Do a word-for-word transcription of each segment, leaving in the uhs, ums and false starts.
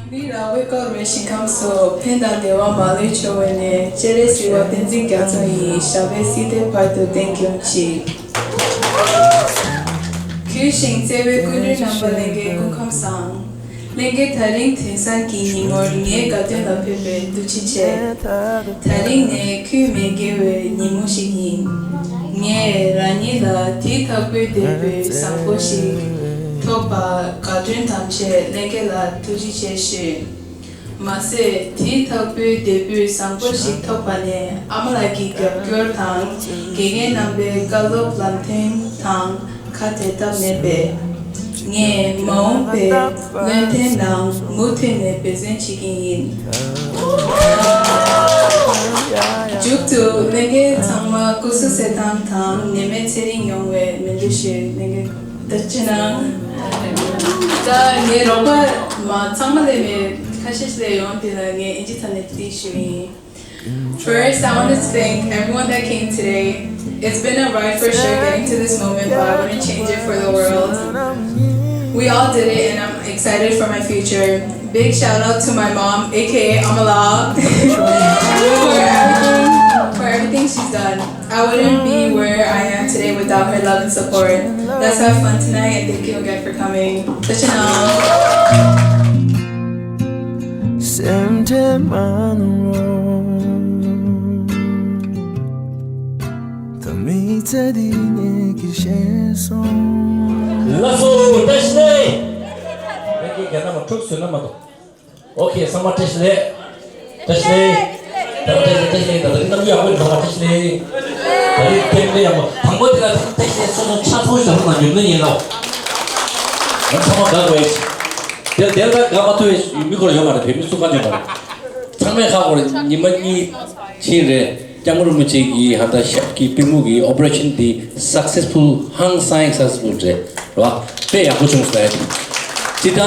བོད་རང་བའི་བཀའ་བརྒྱུད་ཞིང་ཁམས་སུ། ཕན་དང་བདེ་བ་མ་ལུས་འབྱུང་བའི་གནས། སྤྱན་རས་གཟིགས་དབང་བསྟན་འཛིན་རྒྱ་མཚོ་ཡི། ཞབས་པད་སྲིད་མཐའི་བར་དུ་བརྟན་སྐྱོང་ཅིག་གུས་ཤིང་བརྩེ་བའི་སྐུ་མགྲོན་རྣམ་པ། ལྷན་རྒྱས་སྐུ་ཁམས་བཟང་། ལྷན་རྒྱས། དེ་རིང་དེང་སང་གི་ཉིན་མོར་ངའི་དགའ་སྟོན་ལ་ཕེབས་པའི་ཐུགས་རྗེ་ཆེ། དེ་རིང་ནི་ཁྱོད་མི་དགེ་བའི་ཉིན་མོ་ཞིག་ཡིན། ངས་རང་ཉིད་ལ་དུས་དག་པའི་བདེ་པོའི་བཟང་པོ་ཞིག་ཐོབ་པར་དགའ་སྤྲོ་དམ་ཆེད་ལྷན་རྒྱས་ལ་ཐུགས་རྗེ་ཆེ་ཞུ། མ་ཟད། དུས་དག་པའི་བདེ་པོའི་བཟང་པོ་ཞིག་ཐོབ་པ་ནི་ཨ་མ་ལགས་ཀྱི་རྒྱབ་སྐྱོར་དང་། དགེ་རྒན་རྣམ་པའི་བཀའ་སློབ་ལམ་སྟོན་དང་ཁ་བྲལ་ཐབས་མེད་པས། ངས་མ་འོངས་པའི་བློ་མཐུན་དང་མུ་མཐུད་ནས་འབད་བརྩོན་བྱེད་ཀྱི་ཡིན། མཇུག་ཏུ་ལྷན་རྒྱས་ཚང་མ་སྐུ་གཟུགས་གསལ་ཐང་དང་ནད་མེད་ཚེ་རིང་ཡོང་བའི་སྨོན་འདུན་ཞུ། ལྷན་རྒྱས་བཀའ་དྲིན་ཆེ་གནང་། ད་ངའི་རོགས་པ་མ་ཚང་མ་སླེབས་མེད། ཁ་ཤས་ཤིག་སླེབས་ཡོང་དེ་ལ་ངས་ཨིན་ཇི་ཐོག་ནས་འདི་ཞུ་ཡིན། First, I wanted to thank everyone that came today. It's been a ride for sure getting to this moment, but I wouldn't change it for the world. We all did it, and I'm excited for my future. Big shout out to my mom, A K A Amala, for everything, for everything she's done. I wouldn't be where I am today without her love and support. Let's have fun tonight, and thank you again for coming. Touch and all. སེམས་ཁྲལ་མ་གནང་རོགས། ད་མི་ཚེ་འདི་ངེད་ཀྱིས་ཤེས་སོང་། ལགས་སོ། བཀྲ་ཤིས་བདེ་ལེགས། ངེད་ཀྱི་རྒྱ་ནག་མ་འཁྲུག་བཟོས་ན་མ་གཏོགས། ཨོ་ཁེ། ཚང་མ་བཀྲ་ཤིས་བདེ་ལེགས། བཀྲ་ཤིས་བདེ་ལེགས། ད་བཀྲ་ཤིས་བདེ་ལེགས། ད་ད་རིང་གནམ་གཤིས་ཡག་པོ་འདུག་ད་བཀྲ་ཤིས་བདེ་ལེགས། ད་རིང་ཐེངས་འདི་ཡག་པོ། དང་པོ་དེ་ལ་བཀྲ་ཤིས་བདེ་ལེགས། སོ་སོ་ཆ་ཚང་ཞིག་ལ་ཡོང་ན་ཡིན་ལ། ང་ཚང་མ་དགའ་དགོས། དེ་དེ་ལ་དགའ་མ་ཐུབ་པའི་མི་སྐོར་ཡོད་མ་རེད། བོད་མི་སུ་གང་ཡོད་མ་རེད། ཚང་མས་ཧ་གོ་རེད། ཉི་མ་གཉིས་ཕྱིན་རེད། སྐྱབས་མགོན་རིན་པོ་ཆེ་གི་ཧ་ད་ཞབས་ཀྱི་པུས་མོ་གི་ཨོ་པ་རེ་ཤན་དེ་སག་སེ་སི་ཕུལ། ཧང་སང་སག་སེ་སི་ཕུལ་རེད་ར། དཔེ་ཡག་པོ་བྱུང་ཟེར། ཅི་ད་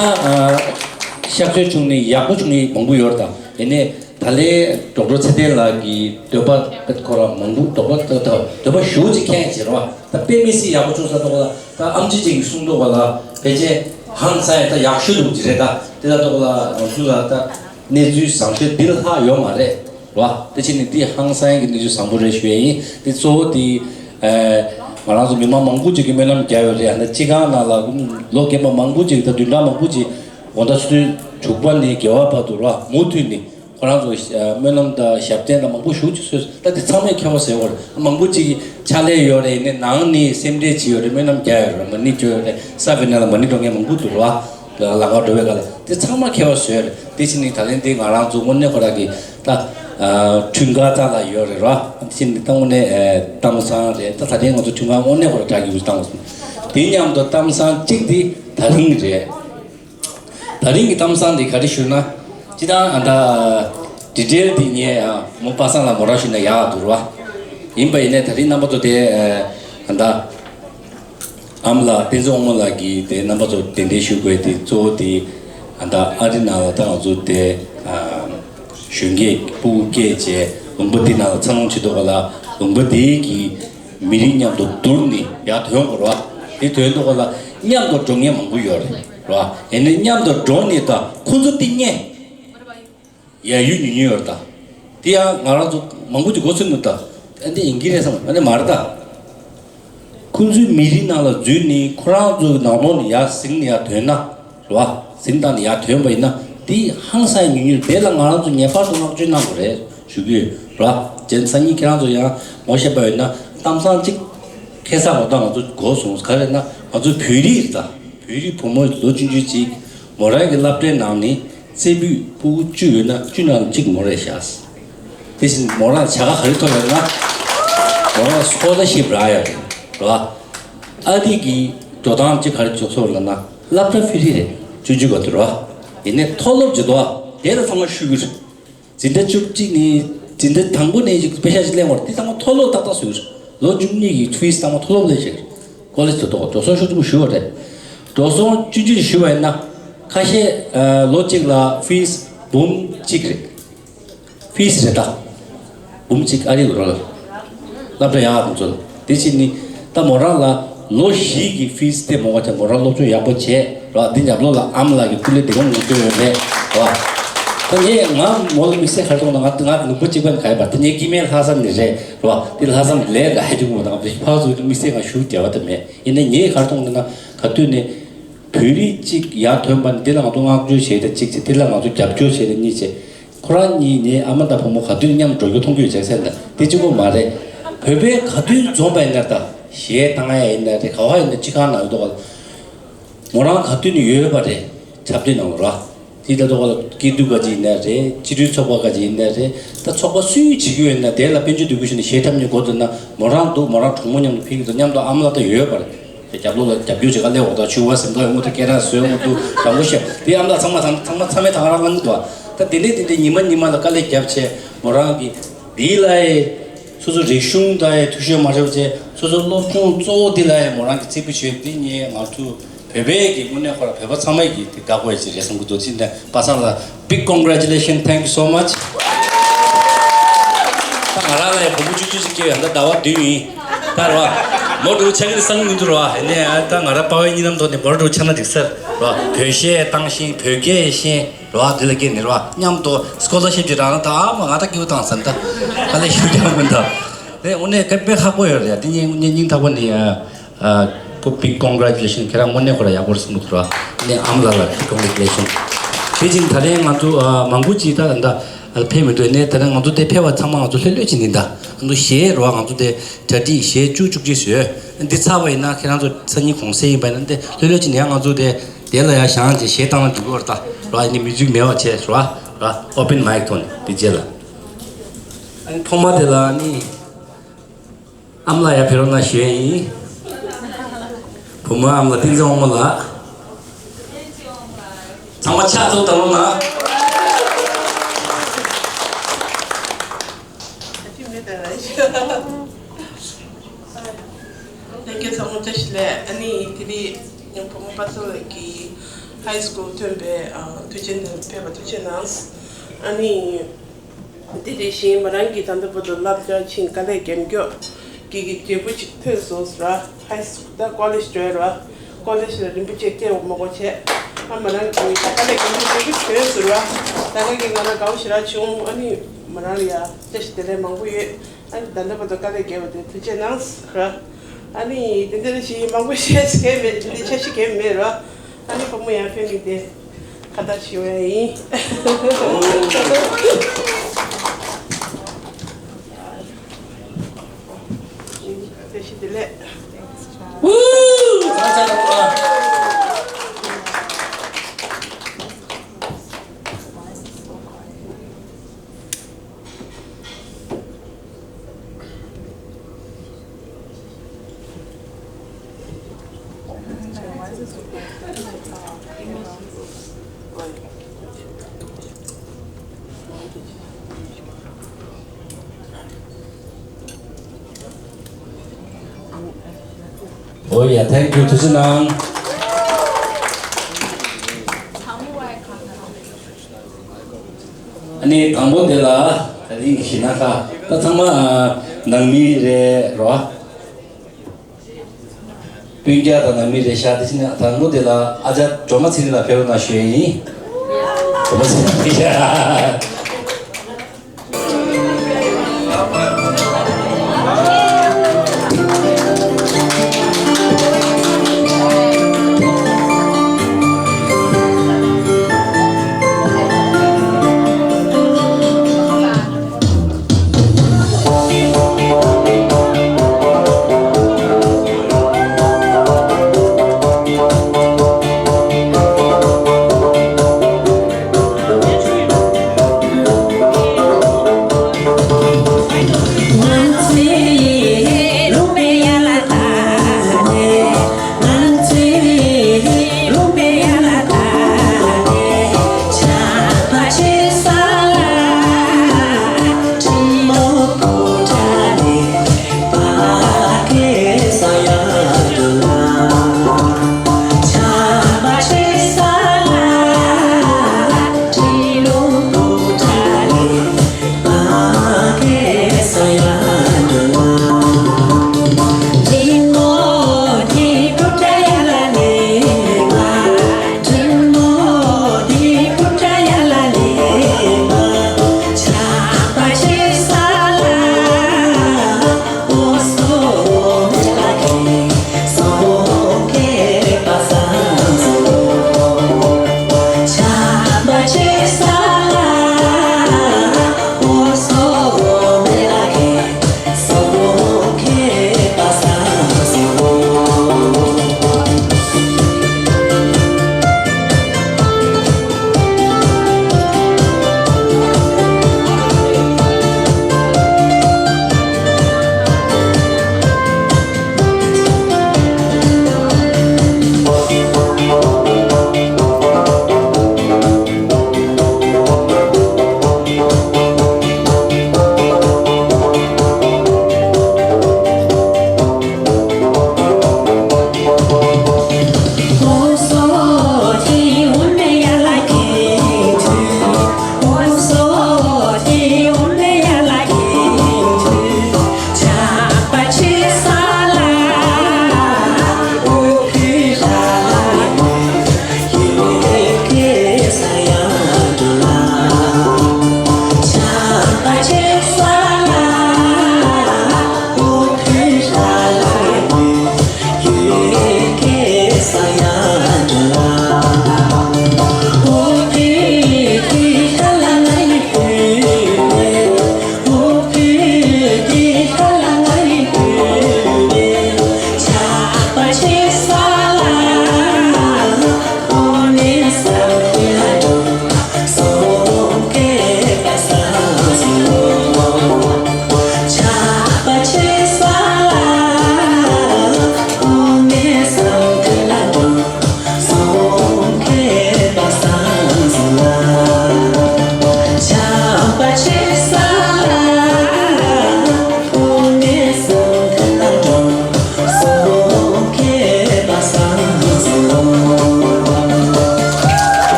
གཤག་བཅོས་བྱུང་ནས་ཡག་པོ་བྱུང་ནས་མང་པོ་ཡོད་རེད། ད་ཡིན་ནའི་ད་ལན་ཌོག་ཊར་ཚེ་བརྟན་ལགས་ཀྱི་འདོད་པ་ཁོ་རང་མང་པོ། འདོད་པ་འདོད་པ་ཞུ་ཅིག་ཁྱེད་ཀྱིས་ར། ད་དཔེ་མི་སྲིད་ཡག་པོ་བྱུང་ས་འདུག་ལ། ད་ཨམ་ཆི་ཅིག་གིས་གསུངས་འདུག་ག་ལ། ཕལ་ཆེར་ཧང་སང་ད་ཡག་ཤོས་འདུག་ཅི་རེད། ད་དེ་ལ་འདུག་ག་ལ། ང་ཚོ་ལ་ད་གནས་ཚུལ་བཟང་ཤོས་འདི་ལ་ལྷག་ཡོད་མ་རེད་བ། དེ་ཕྱིར་ནི་འདི་ཧང་སང་གི་གནས་ཚུལ་བཟང་པོ་རེད་ཞུ་ཡ་ཡིན། དེ་གཙོ་བོ་དེ་ང་རང་ཚོ་མི་མང་མང་པོ་ཅིག་གིས་སྨོན་ལམ་བརྒྱབ་ཡོད་རེད། ཡང་ན་སྤྱི་ཁང་ནང་ལ་ལོ་རྒན་པ་མང་པོ་ཅིག་ད་བདུན་ཕྲག་མང་པོ་ཅིག་དགོང་དག་ཆུ་ཚོད་དྲུག་པ་ནས་བརྒྱད་པ་བར་དུ་ར་མུ་མཐུད་ནས། ཁོ་རང་ཚོ་སྨོན་ལམ་དང་ཞབས་བརྟན་དང་མང་པོ་ཞེ་པོ་ཅིག་གསོས་སོང་། ད་དེ་ཚང་མས་མཁས་པ་བཟོས་པ་རེད། མང་པོ་ཅིག་ཕྱག་ལས་ཡོད་རེད། ནི་ནང་ནས་སེམས་ཁྲལ་བྱས་ཡོད་རེད། སྨོན་ལམ་རྒྱག་ཡོད་རེད། མ་ཎི་བགྲོད་ཡོད་རེད། ས་བོན་ནང་ལ་མ་ཎི་བགྲོད་མཁན་མང་པོ་འདུག་ར། ལམ་ཁ་འགྲོ་བའི་སྐབས་ལ་དེ་ཚང་མ་མཁས་པ་བཟོས་རེད། དེ་ཕྱིར་ནི་ད་ལན་དེ་ང་རང་ཚོ་དངོས་གནས་ཁོ་རང་གི་ད་འཁྲུངས་སྐར་རྩ་ལ་ཡོད་རེད་ར། དེ་ཕྱིར་ནི་ད་དངོས་གནས་གཏམ་བཟང་རེད། ད་ད་ལན་ང་ཚོ་འཁྲུངས་སྐར་དངོས་གནས་ཁོ་རང་དྲག་གི་ཡོད་བཏང་སོང་། དེ་མཉམ་དུ་གཏམ་བཟང་གཅིག་དེ་ད་རིང་རེད། ད་རིང་གི་གཏམ་བཟང་འདི་ག་རེ་ཞུ་ན། སྤྱིར་བཏང་ཨ་ད་ཌི་ཊེལ་འདི་ངས་ཨ་མོ་པ་སངས་ལ་མོ་རང་ཞུས་ན་ཡག་འདུག་ར། ཡིན་པ་ཡིན་ནའི་ད་རིང་རྣམ་པ་ཚོ་དེ་ཨ་ད་ཨ་མ་ལགས་བསྟན་འཛིན་དབང་མོ་ལགས་ཀྱིས་དེ་རྣམ་པ་ཚོ་གདན་འདྲེན་ཞུ་དགོས་དེ་གཙོ་བོ་དེ་ཨ་ད་ཨ་རི་ནང་ལ་ད་ང་ཚོ་དེ་ཨ་གཞོན་སྐྱེས་ཕྲུ་གུ་སྐྱེས་བྱས་ལུང་པ་འདི་ནང་ལ་འཚར་ལོངས་བྱེད་འདུག་ག་ལ། ལུང་པ་འདི་གི་མི་རིགས་མཉམ་དུ་བསྡུར་ནས་ཡར་ཐོན་དགོས་ར། དེ་ཐོན་འདུག་ག་ལ། མཉམ་དུ་འགྲོ་མཁན་མང་པོ་ཡོད་རེད་ར། ཡིན་ནའི་མཉམ་དུ་འགྲོ་ནས་ད་ཁོ་ཚོ་དེ་ཉན་ཡ་ཡུལ་ཉུང་ཉུང་ཡོད་རེད། ད་དེ་ཡང་ང་རང་ཚོ་མང་པོ་ཅིག་མགོ་ཚོས་འདུག་ད་ཨ་འདི་ཡིན་གྱི་རེད་བསམ། ཨ་འདི་མ་རེད་ད། ཁོ་ཚོའི་མི་རིགས་ནང་ལ་འཛུལ་ནས་ཁོ་རང་ཚོའི་ནང་ལོགས་ནས་ཡར་ཟིང་ནས་ཡར་ཐོན་ན་རེད་བ། ཟིང་བཏང་ནས་ཡར་ཐོན་པ་ཡིན་ན་དེ་ཧང་སང་ཉུང་ཉུང་དེ་ལ་ང་རང་ཚོ་ངེས་པར་དུ་བསྔགས་བརྗོད་གནང་དགོས་རེད་ཞུ་གི་ཡོད་རེད་བ། ཅན་སང་ཉིན་ཁྱེད་རང་ཚོ་ཡང་ངོ་ཤེས་པ་ཡོད་ན་གཏམ་བཟང་གཅིག་ཁེ་ས་འོ་ད་ང་ཚོ་གོ་སོང་། ག་རེད་ན་ང་ཚོ་བོད་རིགས་རེད་ད། བོད་རིགས་བུ་མོ་ལོ་ཆུང་ཆུང་གཅིག་མོ་རང་གི་སློབ་གྲྭའི་ནང་ནས་རྩེ་ཕུད་ཕྲུ་གུ་བཅུ་ཡོད་ན་བཅུ་ནང་གཅིག་མོ་རེད་ཤག་དེ་བཞིན་མོ་རང་བྱ་དགའ་ག་རེ་ཐོབ་ཡོད་ན། མོ་རང་སྐོར་ར་ཤིབ་རག་ཡོད་རེད་ར། ཨ་རི་གི་འགྲོ་སྟངས་གཅིག་ག་རེ་བྱུང་སོང་ལབ་ན་སློབ་གྲྭ་ཕི་རི་རེད། ཆུང་ཆུང་ག་དུས་ར། ཡིན་ནའི་མཐོ་སློབ་ཅིག་འདུག་ཨ། དེ་ལ་ཚང་མ་ཞུགས་ཀྱི་རེད། འཛིན་གྲྭ་བཅུ་གཅིག་ནས་འཛིན་གྲྭ་དང་པོ་ནས་ཅིག་པེ་ཤག་ཅིག་ལེན་དགོས་རེད། དེ་ཚང་མ་མཐོ་སློབ་ཏག་ཏག་བཟོས་ཀྱི་རེད། ལོ་བཅུ་གཉིས་ཀྱི་ཕི་སི་ཚང་མ་མཐོ་སློབ་ལས་བྱེད་ཀྱི་རེད། ཀོ་ལེཇ་དུ་གཏོགས་འགྲོ་སོང་ཆུང་ཆུང་ཞུ་བ་རེད། འགྲོ་སོང་ཆུང་ཆུང་ཞུ་བ་ཡིན་ན་ཁ་ཤས་ལོ་གཅིག་ལ་ཕི་སི་འབུམ་གཅིག་རེད། ཕི་སི་རེད་ད། འབུམ་གཅིག་ཨ་རི་གི་རོ་ལ། སློབ་གྲྭ་ཡག་དང་ཚོ་ལ། དེ་ཕྱིར་ནི་ད་མོ་རང་ལ་ལོ་བཞི་གི་ཕི་སི་དེ་མོ་བ་ཆ་མོ་རང་སློབ་སྦྱོང་ཡག་པོ་བྱས་ར། འདི་རྒྱབ་ལོགས་ལ་ཨ་མ་ལགས་ཀྱི་སྐུ་ལས་དེ་ག་མང་པོ་ཡོད་རེད། རེད་བ། ད་ངས་ང་མོ་ལ་དམིགས་བསལ་ག་རེ་གཏོང་དང་། ང་ང་ལུང་པ་གཅིག་པ་ནས་ག་ཡོད་པ། ད་ངའི་སྐྱེ་དམན་ལྷག་བསམ་ནི་རེད་རེད་བ། དེ་ལྷག་བསམ་ལས་ལ་ཧ་ཅང་མོ་དང་ཕར་ཚུར་དམིགས་བསལ་ང་ཞུ་རྒྱ་བ་ད་མེད། ཡིན་ནའི་ངས་ག་རེ་གཏོང་དང་ན་ག་དུས་ནས་བོད་རིགས་གཅིག་ཡར་ཐོན་པ་ནི་འདི་ལ་ང་ཚོ་བསྔགས་བརྗོད་བྱས་ད་གཅིག་བྱས། འདི་ལ་ང་ཚོ་རྒྱབ་སྐྱོར་བྱས་ད་གཉིས་བྱས། ཁོ་རང་གཉིས་ངའི་ཨ་མ་དང་བུ་མོ་ག་དུས་མཉམ་འགྲོ་རྒྱུ་མཐོང་རྒྱུ་བྱས་ཟེར་ད་དེ་གཅིག་པོ་མ་རེད། བོད་པའི་ག་དུས་འཛོམས་པ་ཡིན་ན་ད་གཞས་བཏང་ཡ་ཡིན་ན་རེད། ག་བ་ཡིན་ན་སྤྱི་ཁང་ནང་ཡོད་དོ། མོ་རང་ག་དུས་ནས་ཡོད་པ་རེད། ཆབ་སྲིད་ནང་ལ་ར། དེ་ལྟ་ཚོགས་ལ་སྐྱིད་སྡུག་ག་ཅིག་ཡིན་ན་རེད། སྤྱི་འཐུས་ཚོགས་པ་ག་ཅིག་ཡིན་ན་རེད། ད་ཚོགས་པ་སུས་བྱེད་ཀྱི་ཡོད་ན་དེ་ལ་དཔལ་འབྱོར་འདུ་འགོད་ཞུས་ནས་གཞས་འཁྲབ་ཉན་འགོ་འཛུགས་ན་མོ་རང་འདུག་མོ་རང་གྲོགས་མོ་མཉམ་དུ་ཕེབས་ཀྱི་འདུག་མཉམ་དུ་ཨ་མ་ལགས་ད་ཡོད་པ་རེད། དེ་རྒྱབ་ལོགས་ལ་རྒྱབ་སྐྱོར་བྱེད་ག་སླེབས་འོ་ད་ཕྱུ་པ་ཟིན་ཐོ་ཡོང་གི་འདུག་སྐད་གྲགས་བཟོས་འོང་གི་འདུག་དྲང་པོ་བཤད་དེ་ཨ་མ་ལགས་ཚང་མ་ཚང་མ་ཚང་མས་ད་ག་རང་གནང་གི་འདུག་ད་དེ་འདྲས་དེ་འདྲས་ཉི་མ་ཉི་མ་ལ་དཀའ་ལས་རྒྱབ་བྱས་མོ་རང་གི་འདི་ལ་ཡི་སོ་སོ་རིག་གཞུང་དང་ཡི་འཐུས་ཤོར་མ་བྱས་པ་བྱས་སོ་སོ་སློབ་སྦྱོང་གཙོ་བོ་འདི་ལ་ཡི་མོ་རང་གི་ཚིག་པ་བྱས་འདི་ཉིད་ང་ཚོ་བོད་པའི་གི་དངོས་གནས་ཁོ་ར་བོད་པ་ཚང་མས་ཀྱི་དེ་དགའ་དགོས་ཡ་ཅིག་རེད་བསམ་གྱི་འདུག་ཅི་འདྲ་པ་སངས་ལ་big congratulations, thank you so much. ད་ང་རང་ལ་ཡང་བུ་མོ་བཅུ་གཅིག་ཅིག་སྐྱེས་ཡོད། ད་ཟླ་བ་བདུན་ཡིན། ད་རེད་བ། མོ་འདྲ་བོ་ཆགས་ཀྱི་རེད་བསམ་གྱི་མི་འདུག་རེད་བ། ཡིན་ནའི་ད་ང་རང་དཔའ་བོའི་གཉིས་ལམ་ཐོག་ནས་མོ་འདྲ་བོ་ཆགས་ན་འགྲིག་ས་རེད་བ། བོད་གཞས་བཏང་ཤེས། བོད་སྐད་ཤེས་རེད་བ། འདི་ལ་སྐྱེས་ནས་རེད་བ། མཉམ་དུ་scholarship་ཅིག་རག་ན་ད་ཨ་མ་ང་ད་སྐྱིད་པོ་བཏང་ཟེར། ད་ད་ལས་ཞུ་རྒྱུ་མི་འདུག་དེ་དངོས་གནས་དཔེ་ཁག་པོ་ཡོད་རེད། དེ་ནས་དངོས་གནས་སྙིང་ཐག་པ་ནས། ཨ། ཁོ་big congratulations། ཁྱེད་རང་དངོས་གནས་ཁོ་རང་ཡག་པོ་རེད་བསམ་གྱི་འདུག་ར། ནས་ཨ་མ་ལགས་ལ་big congratulations། དེ་བཞིན་ད་རེས་ང་ཚོ་ཨ་མང་པོ་ཅིག་ད་ད་ཕེབས་མི་འདུག་ནས་ད་རེས་ང་ཚོ་དེ་ཕེབས་པ་ཚང་མ་ང་ཚོ་ལྷོད་ལྷོད་ཅིག་ནས་ད་ང་ཚོ་གཞས་རོ་ང་ཚོ་དེ་གྲ་སྒྲིག་གཞས་བཅུ་བཅུ་གཅིག་བཟོས། འདི་ཚར་བ་ཡིན་ན་ཁྱེད་རང་ཚོ་སང་ཉིན་གུང་སེང་ཡིན་པ་ཡིན་ན་དེ་ལྷོད་ལྷོད་ཅིག་ནས་ཡང་ང་ཚོ་དེ་དེ་ལ་ཡང་བཞེངས་བྱས་གཞས་བཏང་ན་འགྲིག་གི་རེད་ད་ར། ཡིན་ནའི་music་མེད་པ་བྱས་ར་ར་open mic་ཐོག་ནས་དེ་རྗེས་ལ་ཨ་ནི་ཐོག་མ་དེ་ལ་ཨ་ནི། ཨ་མ་ལགས་ཡར་ཕེབས་རོགས་གནང་ཞུ་ཡས་ཡིན། བུ་མོ་ཨ་མ་ལགས་བསྟན་འཛིན་དབང་མོ་ལགས། ཚང་མ་ཕྱག་འཚལ་བསྟར་རོགས་གནང་། ལྷན་རྒྱས་ཚང་མ་བཀྲ་ཤིས་བདེ་ལེགས། ཨ་ནི་དེ་རིང་བུ་མོ་པ་སངས་ལགས་ཀྱིས་high school་ཐོན་པའི་ཨ་དུས་ཆེན་འདིར་ཕེབས་པར་ཐུགས་རྗེ་གནང་། ཨ་ནི། དེ་དེ་བཞིན་མོ་རང་གིས་ད་ལྟ་བར་དུ་བསླབ་བྱ་ཕྱིན་དཀའ་ལས་རྒྱབ་སྐྱོར་གྱི་གི་འབྲས་བུ་ཅིག་ཐོན་སོང་ཟེར་བ། ཧའི་སི་ཀུལ་ད་ཀོ་ལེཇ་འགྲོ་ཡ་ར་བ། ཀོ་ལེཇ་ལ་རིན་པོ་ཆེ་སྐྱེལ་བ་མ་གོ་བྱས། ཨ་མོ་རང་གིས་དཀའ་ལས་རྒྱབ་སྐྱོར་འབྲས་བུ་ཐོན་ཟེར་བ། ད་ག་གི་ང་ལ་དགའ་བོ་ཞེ་དྲག་བྱུང་། ཨ་ནི་མོ་རང་ལ་ཡ་བཀྲ་ཤིས་བདེ་ལེགས་མང་པོ་ཡོད། ཨ་ནི་ད་ལྟ་བར་དུ་དཀའ་ལས་རྒྱབ་པ་དེ་ཐུགས་རྗེ་གནང་ཟེར་བ། ཨ་ནི་དེ་འདྲ་ཞིག་མང་པོ་བཤད་ས་གང་མེད། དེ་འདྲ་འཆར་གཞི་གང་མེད་ར། ཨ་ནི་བུ་མོ་ཡར་ཕེབས་མི་དེ་ཁ་བརྡ་ཞུ་ཡ་ཡིན། བཀྲ་ཤིས་བདེ་ལེགས། Oh yeah, thank you. ཐུགས་རྗེ་གནང་། ཨ་ནི་དང་པོ་དེ་ལ་ད་རིང་གི་ཞིག་ན་ཁ་ད་ཚང་མ་ཨ་ནང་མི་རེད་རོ། སྤུན་ཀྱག་དང་ནང་མི་རེད་ཤག་དེ་བཞིན་དང་པོ་དེ་ལ་ཨ་ཅག་སྒྲོལ་མ་ཚེ་རིང་ལགས་ཕེབས་རོགས་གནང་ཞུ་ཡས་ཡིན། སྒྲོལ་མ་ཚེ་རིང་ལགས།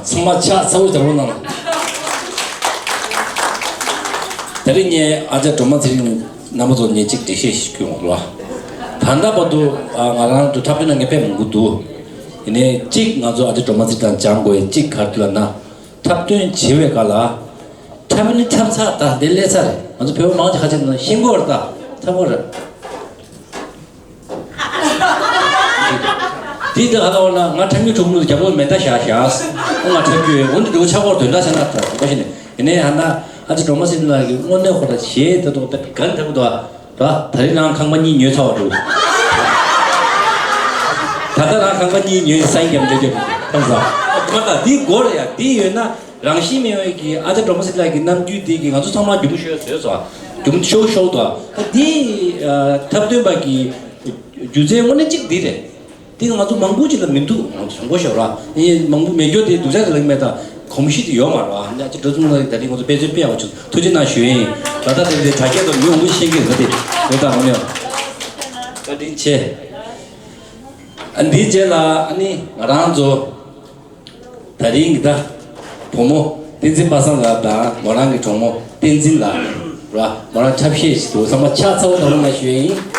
ཚང་མ་ཕྱག་ཚ་པོ་རྒྱབ་རོགས་གནང་། དེ་རིང་ངས་ཨ་ཅག་སྒྲོལ་མ་ཚེ་རིང་རྣམ་པ་ཚོ་ངས་གཅིག་འགྲེལ་བཤད་ཞིག་སྐྱོན་དགོས་ལ། ད་ལྟ་བར་དུ་ང་རང་ཚོ་འཁྲབ་སྟོན་ནང་ངས་ཕེབས་མང་པོ་འདུག་ཡིན་ནའི་གཅིག་ང་ཚོ་ཨ་ཅག་སྒྲོལ་མ་ཚེ་རིང་དང་སྦྱང་དགོས་ཡ་གཅིག་ག་རེ་འདུག་ལབ་ན། འཁྲབ་སྟོན་བྱེད་པའི་སྐབས་ལ། འཁྲབ་ནི་འཁྲབ་ཚར། ད་འདི་སླེབས་ཚར་རེད། ང་ཚོ་བོད་པ་མང་ཆེ་ཁ་ཆེ་ན་ཤེས་ཀྱི་ཡོད་རེད། ད་འཁྲབ་ཀྱི་ཡོད་རེད། དེ་ད་ག་ལ་བ་ན་ང་འཁྲབ་མཁན་གྲོགས་མོ་རྒྱ་པོ་མེ་མདའ་བཞག་བཞག་ང་འཁྲབ་རྒྱུ་ཡོད། འོན་ཏེ་འགྲོ་ཆག་པོར་དོན་དག་བྱས་ན་ད་འགྲོ་བཞིན་ནས་ཡིན་ནའི་ཧ་ན་ཨ་ཅེ་སྒྲོལ་མ་ཚེ་རིང་ལགས་ཀྱིས་དངོས་གནས་ཁོ་ད་གཞས་དེ་ཐོག་ད་ག་འཁྲབ་ཀྱི་འདུག་ད་ད་རིང་རང་ཁང་པ་གཉིས་ཉོས་ཚར་བ་འདུག་ད་ལྟ་རང་ཁང་པ་གཉིས་ཉོས་ས་ཡིན་རྒྱབ་འདྲ་རྒྱབ་ཐང་ས་མ་ད་འདི་སྒོ་རེད་ཡ། འདི་ཡོད་ན། རང་བཞིན་མེད་པའི་གི་ཨ་ཅག་སྒྲོལ་མ་ཚེ་རིང་ལགས་ཀྱི་རྣམ་འགྱུར་དེ་གི་ང་ཚོ་ཚང་མ་རྒྱུན་ཤོག་བཟོས་སོང་། རྒྱུན་ཤོག་ཤོག་དང་། ད་དེ་འཁྲབ་སྟོན་པ་གི་རྒྱུ་མཚན་དངོས་གནས་གཅིག་འདི་རེད། དེ་ང་ཚོ་མང་པོ་ཅིག་ལ་མི་འདུག་ང་ཚོ་བཟང་པོ་ཞོག་ར། ཨེ་མང་པོ་མེད་རྒྱུ་དེ་སྡུག་ཅག་དེ་ལ་མེད། ད་གོམས་གཤིས་དེ་ཡོད་མ་རེད་བ། ཨ་ཅག་སྒྲོལ་མ་ཚེ་རིང་ལགས་ཀྱིས་ད་རིང་ང་ཚོ་དཔེ་མཛོད་དཔེ་ཡག་པོ་བྱུང་། ཐུགས་རྗེ་གནང་ཞུ་ཡིན། ད་ལྟ་དེ་འདྲའི་དྲ་རྒྱ་དང་མི་མང་པོ་ཤེས་ཀྱི་རེད། དེ་འོ་ད་ངོ་ནས་བཀའ་དྲིན་ཆེ། ཨ་འདིའི་རྗེས་ལ་ཨ་ནི་ང་རང་ཚོ། ད་རིང་གི་ད་བུ་མོ་བསྟན་འཛིན་པ་སངས་ལགས་དང་མོ་རང་གི་གྲོགས་མོ་བསྟན་འཛིན་ལགས་ར། མོ་རང་འཁྲབ་གཞས་ཤིག་འདུག་ཚང་མ་ཕྱག་ཚ་པོ་གནང་རོགས་གནང་ཞུ་ཡ་ཡིན།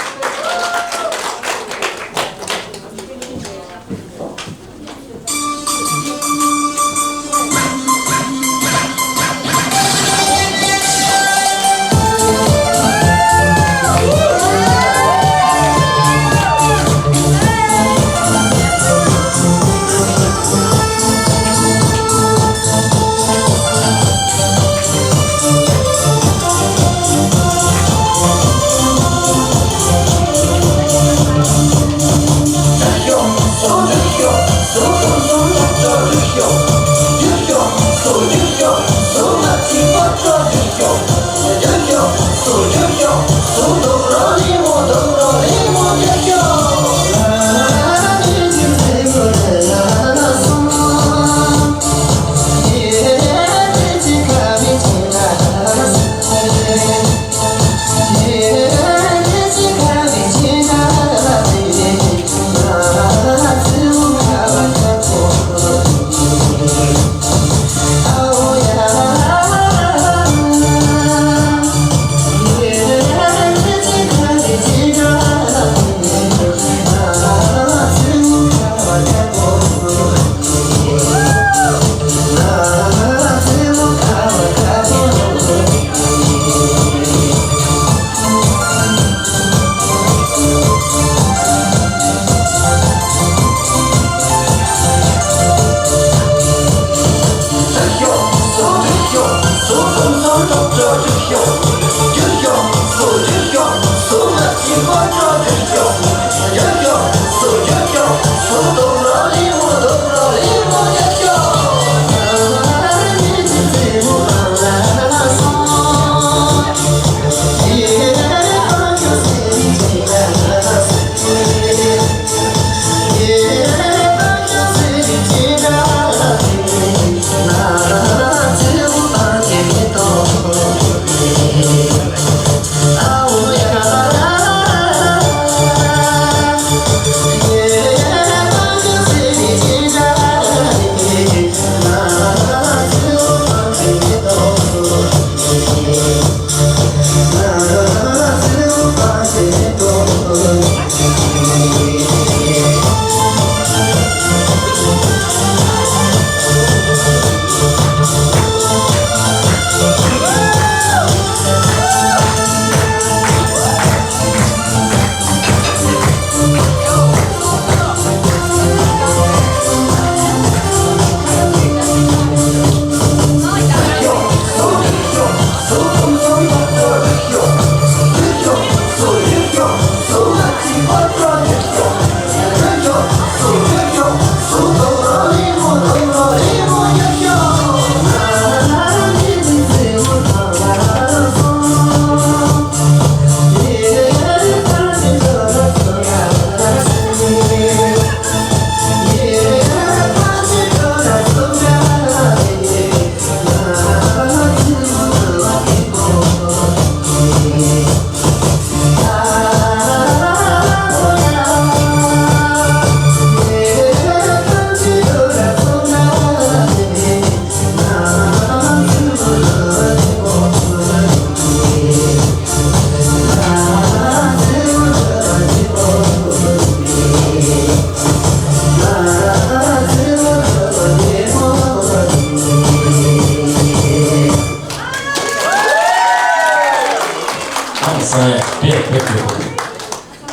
སང་ཡ་དཔེ་དཔེ་དཔེ།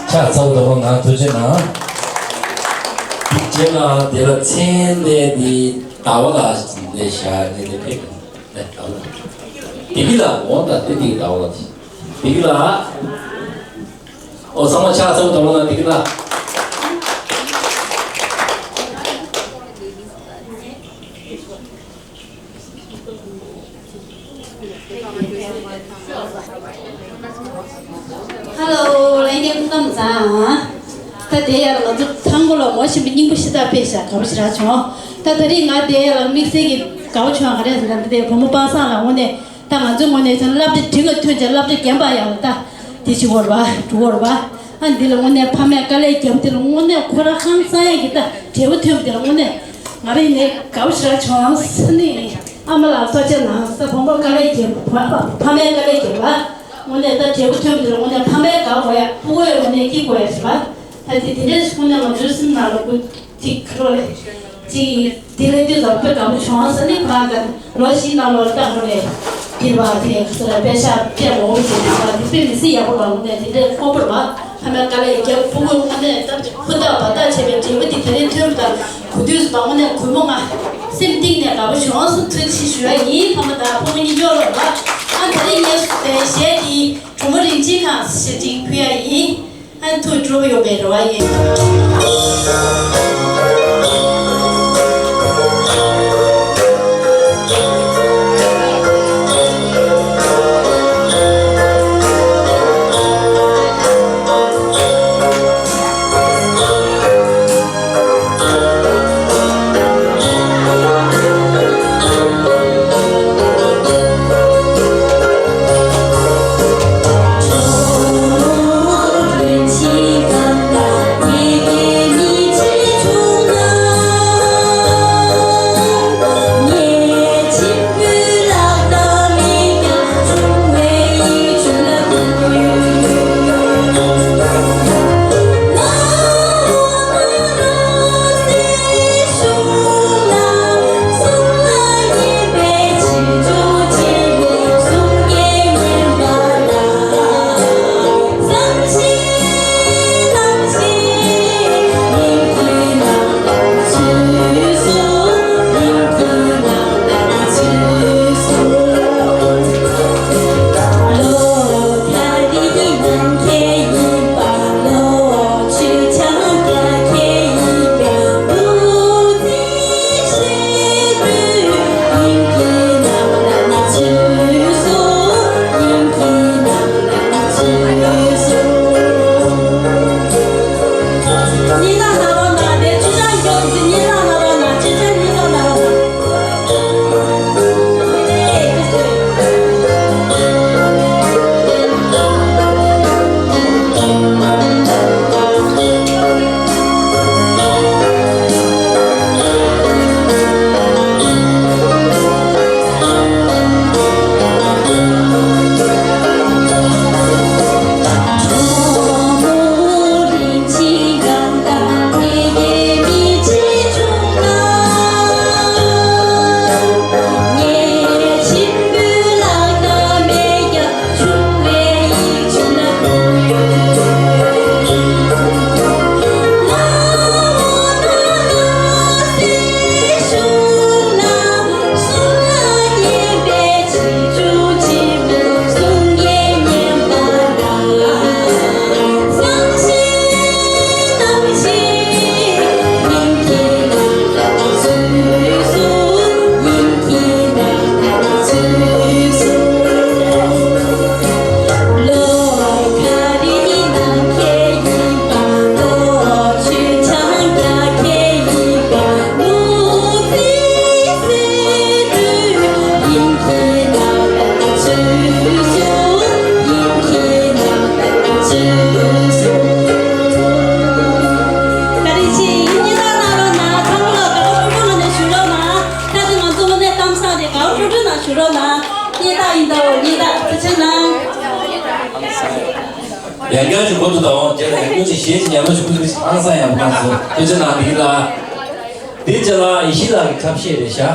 ཕྱག་འཚལ་ལོ། ད་ང་ཐུགས་རྗེ་གནང་། དེ་རྗེས་ལ་དེ་ལ་མཚན་གནས་དེ་ཟླ་བ་ལ་ལས་བྱ་ནས་དེ་ཕེབས་ནས་ཟླ་བ་ལ། དེ་གི་ལ་འོང་ད་དེ་དེ་གི་ཟླ་བ་ལ་དེ་གི་ལ། ཨོ་ཚང་མ་ཕྱག་འཚལ་ལོ། ད་ལོ་ན་དེ་གི་ལ། ཧ་ལོ། ལྷན་རྒྱས་སྐུ་ཁམས་བཟང་། ད་དེ་ཡར་ང་ཚོ་ཐང་པོ་ལ་ངོ་ཤེས་པའི་སྙིང་པོ་ཤི་ད་ཕེབས་ཤག་དགའ་པོ་ཞེ་དྲག་བྱུང་། ད་ད་རེས་ང་དེ་ཡར་ལ་དམིགས་བསལ་གྱི་དགའ་པོ་བྱུང་། ག་རེ་ཟེར་ན་འདི་དེ་བུ་མོ་པ་སངས་ལ་དངོས་གནས་ད་ང་ཚོའི་ངོས་ནས་ད་སློབ་གྲྭ་འགྲིག་ལ་ཐོན་ཅིག་སློབ་གྲྭ་རྒན་པ་ཡང་ད་དེ་ཞིག་བོར་བ་འགྲོ་བོར་བ། ཨ་འདི་ལ་དངོས་གནས་ཕ་མས་དཀའ་ལས་བརྒྱབ། དེ་ལ་དངོས་གནས་ཁོ་རང་ཧང་སང་ཡ་གི་ད་འབྲས་བུ་ཐོན་པ་དེ་ལ་དངོས་གནས་ང་རང་ཡིན་ནའི་དགའ་པོ་ཞེ་དྲག་བྱུང་ཟེར་ནས། ཨ་མ་ལགས་ཐུགས་རྗེ་གནང་ཟེར། བུ་མོ་དཀའ་ལས་བརྒྱབ། ཕ་ཕ་མས་དཀའ་ལས་བརྒྱབ་ལ་དངོས་གནས་ད་འབྲས་བུ་ཐོན་པ་དེ་ལ་དངོས་གནས་ཕ་མས་དགའ་དགོས་ཡ། ཕྲུ་གུ་ཡང་དངོས་གནས་སྐྱིད་དགོས་ཡ་ཟེར་བ། ད་དེ་དེ་འདྲས་དངོས་གནས་ང་ཚོའི་སེམས་ནང་ལ་ཀུན་ཅིག་ཁ་ལོ་ལས་ཅིག་དེ་ལས་དུས་ལ་དཔེ་དགའ་པོ་བྱུང་ཟེར་ནས། ཁོ་རང་གི་ལོ་བཞི་ནང་ལོ་ལྟ་བུ་རེད། འདིར་བ་དེ་ཚོ་ལ་དཔེ་ཤག་དཔེ་མང་པོ་ཞིག་འདུག་པ། དེ་དཔེ་མི་སྲིད་ཡག་པོ་རང་ནས་དེ་འདྲའི་ཁོང་པོར་བ་ཕ་མའི་དཀའ་ལས་རྒྱབ། ཕྲུ་གུ་དངོས་གནས་ད་ཧུར་ཐག་འབད་ཐག་བྱས་པའི་འབྲས་བུ་དེ་དེ་རིང་ཐོན་པ་དང་། གོ་དུས་སུ་བ་དངོས་གནས་གུས་མོ་ང་སེམས་གཏིང་ནས་དགའ་པོ་བྱུང་སོང་། ཐུགས་རྗེ་ཆེ་ཞུ་ཡ་ཡིན། ཕ་མ་དང་ཕྲུ་གུ་གཉིས་ཡོད་རེད་བ། ཨ་ད་རེས་ངའི་གཞས་དེ་གྲོགས་མོ་རིན་ཆེན་ཁང་ཞེས་ཅིག་ཕུལ་ཡ་ཡིན། ཨ་ཐུགས་སྤྲོ་པོ་ཡོད་པའི་རེ་བ་ཡོད། བཀྲ་ཤིས་བདེ་ལེགས། ད་ང་ཚོ་དངོས་གནས་གཏམ་བཟང་རེད། དགའ་བ་སྤྲོ་སྤྲོ་གནང་ཞུ་རོགས་གནང་། སྙན་གྲགས་ཡིན་ད། འོ་སྙན་གྲགས་ཐུགས་རྗེ་གནང་། ཡང་བསྐྱར་གྱི་འགོ་ཐུག་དང་རྗེས་ལ་ཡང་སྐྱར་གྱི་གཞས་ཤིག་ཉམས་ལེན་ཞུ་ཁུལ་ཞིག་ཧང་སང་ཡང་མ་སོང་། ཐུགས་རྗེ་གནང་། འདི་ལ་འདི་རྗེས་ལ་ཡེ་ཤེས་ལགས་ཀྱི་ཐབས་ཤེས་རེད་ཤག་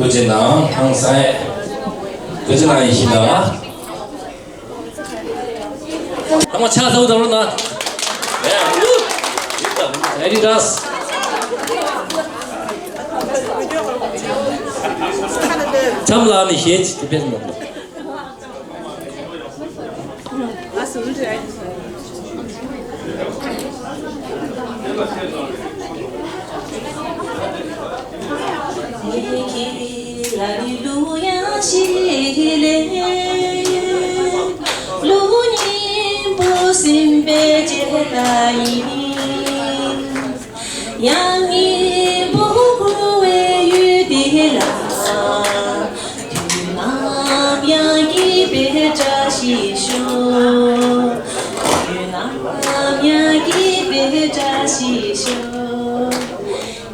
ཐུགས་རྗེ་གནང་། ཧང་སང་། ཐུགས་རྗེ་གནང་། ཡིད་བཞིན་དང་། ཚང་མ་ཕྱག་ཚ་པོ་བརྡབ་རོགས་གནང་། Very nice. མཚམས་ལ་ནི་ཞེས་ཅི་ཕེབས་མ། སེམས་དཔའི་བྱེ་བྲག་ཡིན། ཡང་སྙིང་པོ་འཁོར་བའི་ཡུལ་འདི་ལ། དུས་ནམ་ཡང་སྐྱིད་པའི་བཀྲ་ཤིས་ཤོག་དུས་ནམ་ཡང་སྐྱིད་པའི་བཀྲ་ཤིས་ཤོག་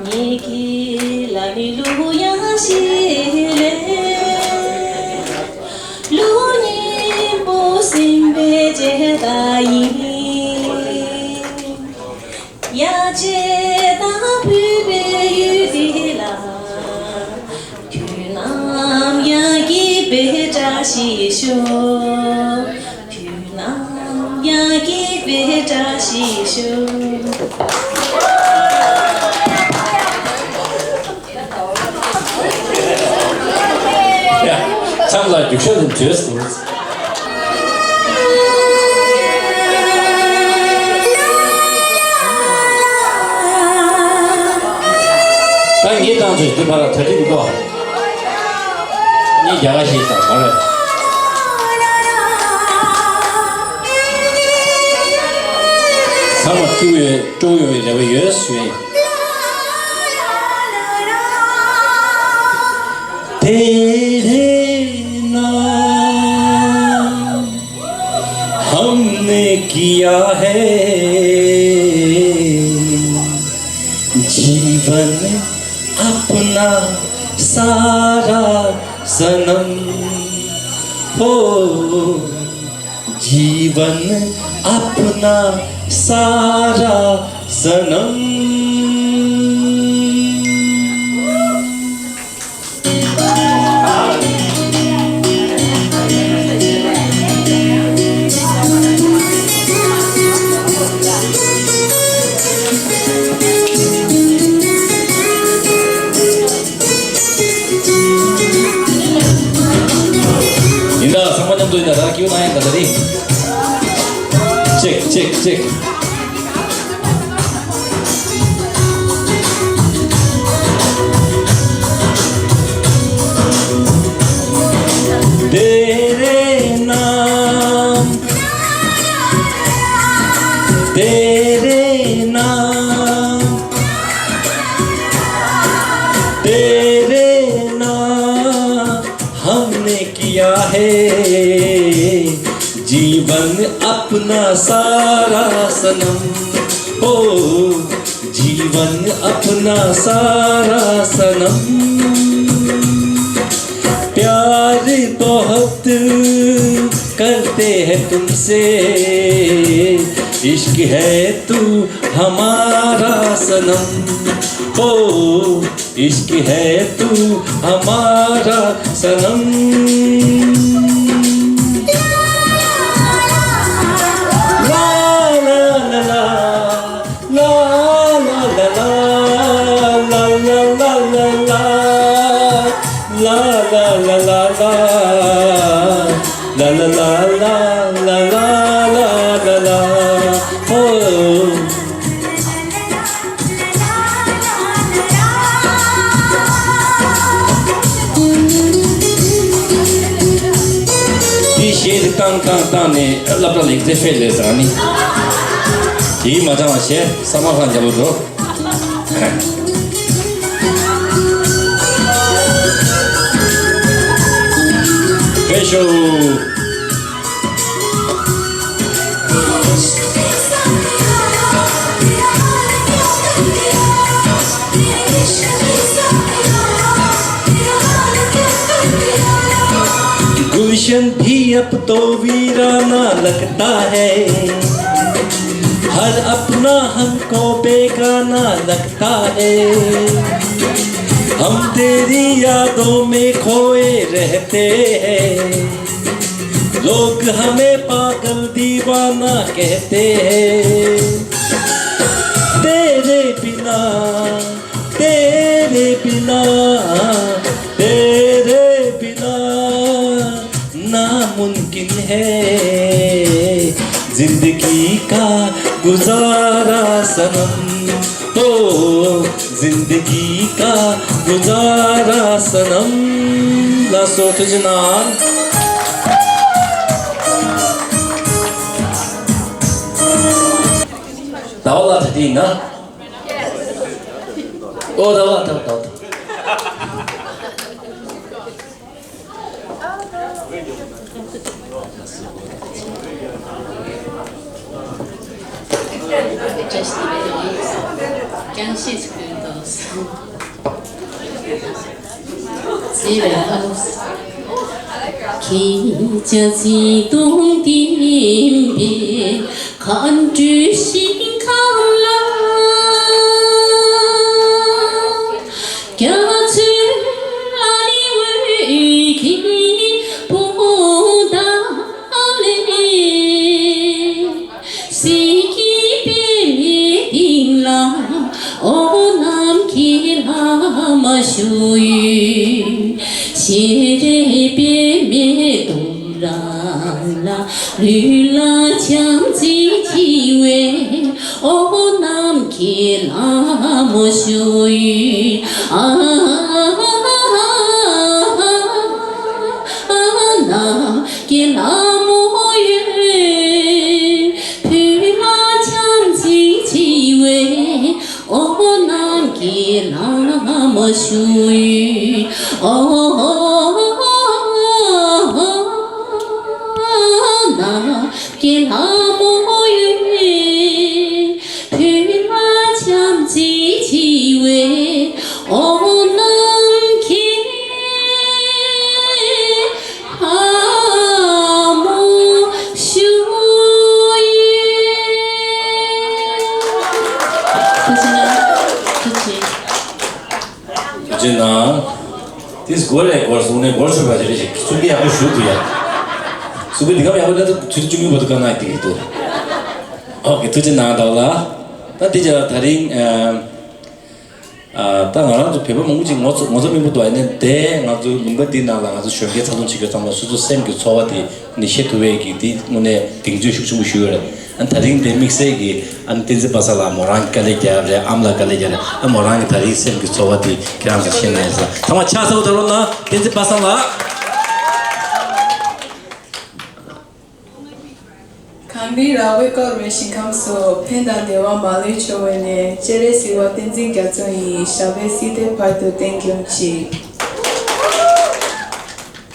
ངེད་ཀྱི་ལ་ནི་གླུ་དབྱངས་ཤིག་ལེན། གླུ་སྙན་པོ་སེམས་དཔའི་བྱེ་བྲག་ཡིན། ཡ་བྱེད་དང་ཕུད་པའི་ཡུལ་འདི་ལ། དུས་ནམ་ཡང་སྐྱིད་པའི་བཀྲ་ཤིས་ཤོག་དུས་ནམ་ཡང་སྐྱིད་པའི་བཀྲ་ཤིས་ཤོག་ཡ། མཚམས་ལ་རྒྱུག་ཤར་དུ་བྲོས་སོང་། ད་ངས་བཏང་ཚོད་འདི་ཕར་གྲ་སྒྲིག་འདུག་ངས་རྒྱ་གར་ཞིག་བཏང་མ་རེད། ཚང་མ་སྤྲོ་ཡོད་སྤྲོ་ཡོད་རེ་བ་ཡོད་ཞུ་ཡིན། तेरे नाम हमने किया है जीवन अपना सारा सनम हो जीवन अपना सारा सनम। ཡིན་ད་ཚང་མ་མཉམ་དུ་ཡིན་ད་ད་ཀིའུ་ན་ཡང་ད་ད་རེད། ཅེག་ཅེག་ཅེག तेरे नाम तेरे नाम तेरे नाम हमने किया है जीवन अपना सारा सनम ओ जीवन अपना सारा सनम प्यार बहुत करते हैं तुमसे इश्क है तू हमारा सनम ओ इश्क है तू हमारा सनम ला ला ला ला དེ་གཞས་དེ་བཏང་བཏང་བཏང་ནས་སློབ་གྲྭ་ལེགས་ཚེ་ཧྥེ་ལས་ཟེར་ནི། དེའི་མ་ཚང་བ་གཞས་ས་མ་ཁང་རྒྱབ་ལོ་འགྲོ། ཧྥེ་ཤོ། गुलशन भी अब तो वीराना लगता है, हर अपना हमको बेगाना लगता है। हम तेरी यादों में खोए रहते हैं, लोग हमें पागल दीवाना कहते हैं। तेरे बिना, तेरे बिना, तेरे बिना नामुमकिन है जिंदगी का गुजारा सनम। ओ जिंदगी का गुजारा सनम। Last of the Janan. ཟླ་བ་ལགས་ད་དེ་ཡིན་ན། ཨོ་ཟླ་བ་ལགས་ད་ཟླ་བ་ད། ཁྱེད་ཅག་ཚིག་དང་ལྡན་པའི་མཁའ་འགྲོའི་ཞིང་ཁམས་ལ། རྒྱ་མཚོའི་ཨ་ནི་འོད་ཀྱི་སྤུངས་ཐང་ལས། གསེར་གྱི་པདྨའི་སྟེང་ལ་འོ་ནམ་མཁའི་ལྷ་མོ་བཞུགས་ཡོད། སྤྱན་རས་པདྨའི་གདུང་རབས་ལ་ལུས་ལ་བྱམས་བརྩེ་ཆེ་བའི་འོ་ནམ་མཁའི་ལྷ་མོ་བཞུགས་ཡོད། ཨ་ནམ་མཁའི་ལྷ་མོ་ཡོད། བོད་ལ་བྱམས་བརྩེ་ཆེ་བའི་འོ་ནམ་མཁའི་ལྷ་མོ་བཞུགས་ཡོད། འོ་ནམ་མཁའི་ལྷ་མོ་ཡོད། བོད་ལ་བྱམས་བརྩེ་ཆེ་བའི་འོ་ནམ་མཁའི་ལྷ་མོ་བཞུགས་ཡོད། ཐུགས་རྗེ་གནང་། ཐུགས་རྗེ་ཆེ། ཐུགས་རྗེ་གནང་། དེ་སྒོ་ལས་སྒོར་སོང་ནས་སྒོར་ཆུད་པ་ཞིག་རེད་ཞིག་གསུང་གི་ཡག་པོ་ཞུ་དགོས་ཡ། གསུང་གི་འདི་གམ་ཡག་པོ་ལ་ཚུར་ཅུང་ཡུ་བ་དུ་ག་ན་དེ་གི་འདུག་ཨོ་ཀེ། ཐུགས་རྗེ་གནང་། ཟླ་བ་ལགས། ད་དེ་ཅག་ད་རིང་ཨ་ད་ང་རང་ཚོ་བོད་པ་མང་པོ་ཅིག་ངོ་ཚ་ངོ་ཚ་མི་འདུག་ཨ་ནི་དེ་ང་ཚོ་ལུང་པ་འདི་ནང་ལ་ང་ཚོ་གཞོན་སྐྱེས་འཚར་ལོངས་བྱེད་མཁན་ཚང་མ་སོ་སོ་སེམས་ཀྱི་ཚོར་བ་དེ་ནི་བཤད་ཐུབ་པའི་གི་དེ་དངོས་གནས་གདེང་ཚོད་ཤུགས་ཆེན་པོ་ཞུ་ཡོད་རེད། ཨ་ནི་ད་རིང་དེ་དམིགས་བསལ་གྱི་ཨ་ནི་བསྟན་འཛིན་པ་སངས་ལགས་མོ་རང་གི་དཀའ་ལས་བརྒྱབ་རེད། ཨ་མ་ལགས་དཀའ་ལས་བརྒྱབ་རེད། ཨ་མོ་རང་གི་ད་རིང་སེམས་ཀྱི་ཚོར་བ་དེ་ཁྱེད་རང་ཚོ་བཤད་ན་ཡིན་ས། ཚང་མ་ཕྱག་འཚལ་ལོ་ད་རོགས་གནང་། བསྟན་འཛིན་པ་སངས་ལགས། གངས་རི་ར་བས་བསྐོར་བའི་ཞིང་ཁམས་སུ། ཕན་དང་བདེ་བ་མ་ལུས་འབྱུང་བའི་གནས། སྤྱན་རས་གཟིགས་དབང་བསྟན་འཛིན་རྒྱ་མཚོ་ཡི། ཞབས་པད་སྲིད་མཐའི་བར་དུ་བརྟན་སྐྱོང་ཅིག་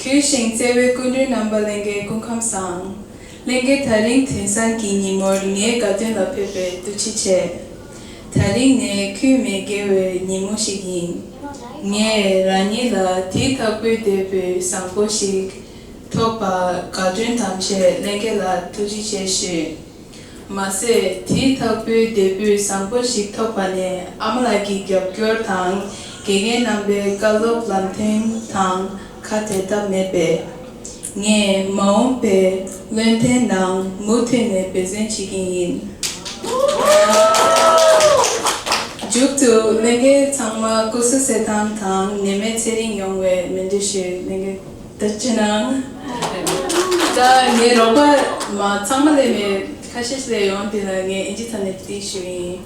གུས་ཤིང་བརྩེ་བའི་སྐུ་མགྲོན་རྣམ་པ། ལྷན་རྒྱས་སྐུ་ཁམས་བཟང་། ལྷན་རྒྱས་ད་རིང་དེང་སང་གི་ཉིན་མོར་ངའི་དགའ་སྟོན་ལ་ཕེབས་པའི་ཐུགས་རྗེ་ཆེ། ད་རིང་ནི་ཁུངས་མི་དགེ་བའི་ཉིན་མོ་ཞིག་ཡིན། ངས་རང་ཉིད་ལ་དེ་ལྟ་བུའི་འདོད་པའི་བཟང་པོ་ཞིག་ཐོབ་པར་དགའ་སྤྲོ་དམ་བཅས་ལྷན་རྒྱས་ལ་ཐུགས་རྗེ་ཆེ་ཞུ། མ་ཟད་དེ་ལྟ་བུའི་འདོད་པའི་བཟང་པོ་ཞིག་ཐོབ་པ་ནི་ཨ་མ་ལགས་ཀྱི་རྒྱབ་སྐྱོར་དང་དགེ་རྒན་རྣམ་པའི་བཀའ་སློབ་ལམ་སྟོན་དང་ཁ་བྲལ་ཐབས་མེད་པས། ངས་མ་འོངས་པའི་བློ་མཐུན་ནང་མུ་མཐུད་ནས་འབད་བརྩོན་བྱེད་ཀྱི་ཡིན། མཇུག་ཏུ་ལྷན་རྒྱས་ཚང་མ་སྐུ་གཟུགས་གསལ་ཐང་དང་ནད་མེད་ཚེ་རིང་ཡོང་བའི་སྨོན་འདུན་ཞུ། ལྷན་རྒྱས་ཐུགས་རྗེ་གནང་། ད་ངའི་རོགས་པ་མ་ཚང་མ་ལས་མེད་ཁ་ཤས་ཤིག་ལས་ཡོང་དེ་ལ་ངས་ཨིན་ཇི་ཐོག་ནས་བྲིས་ཞུ་ཡིན།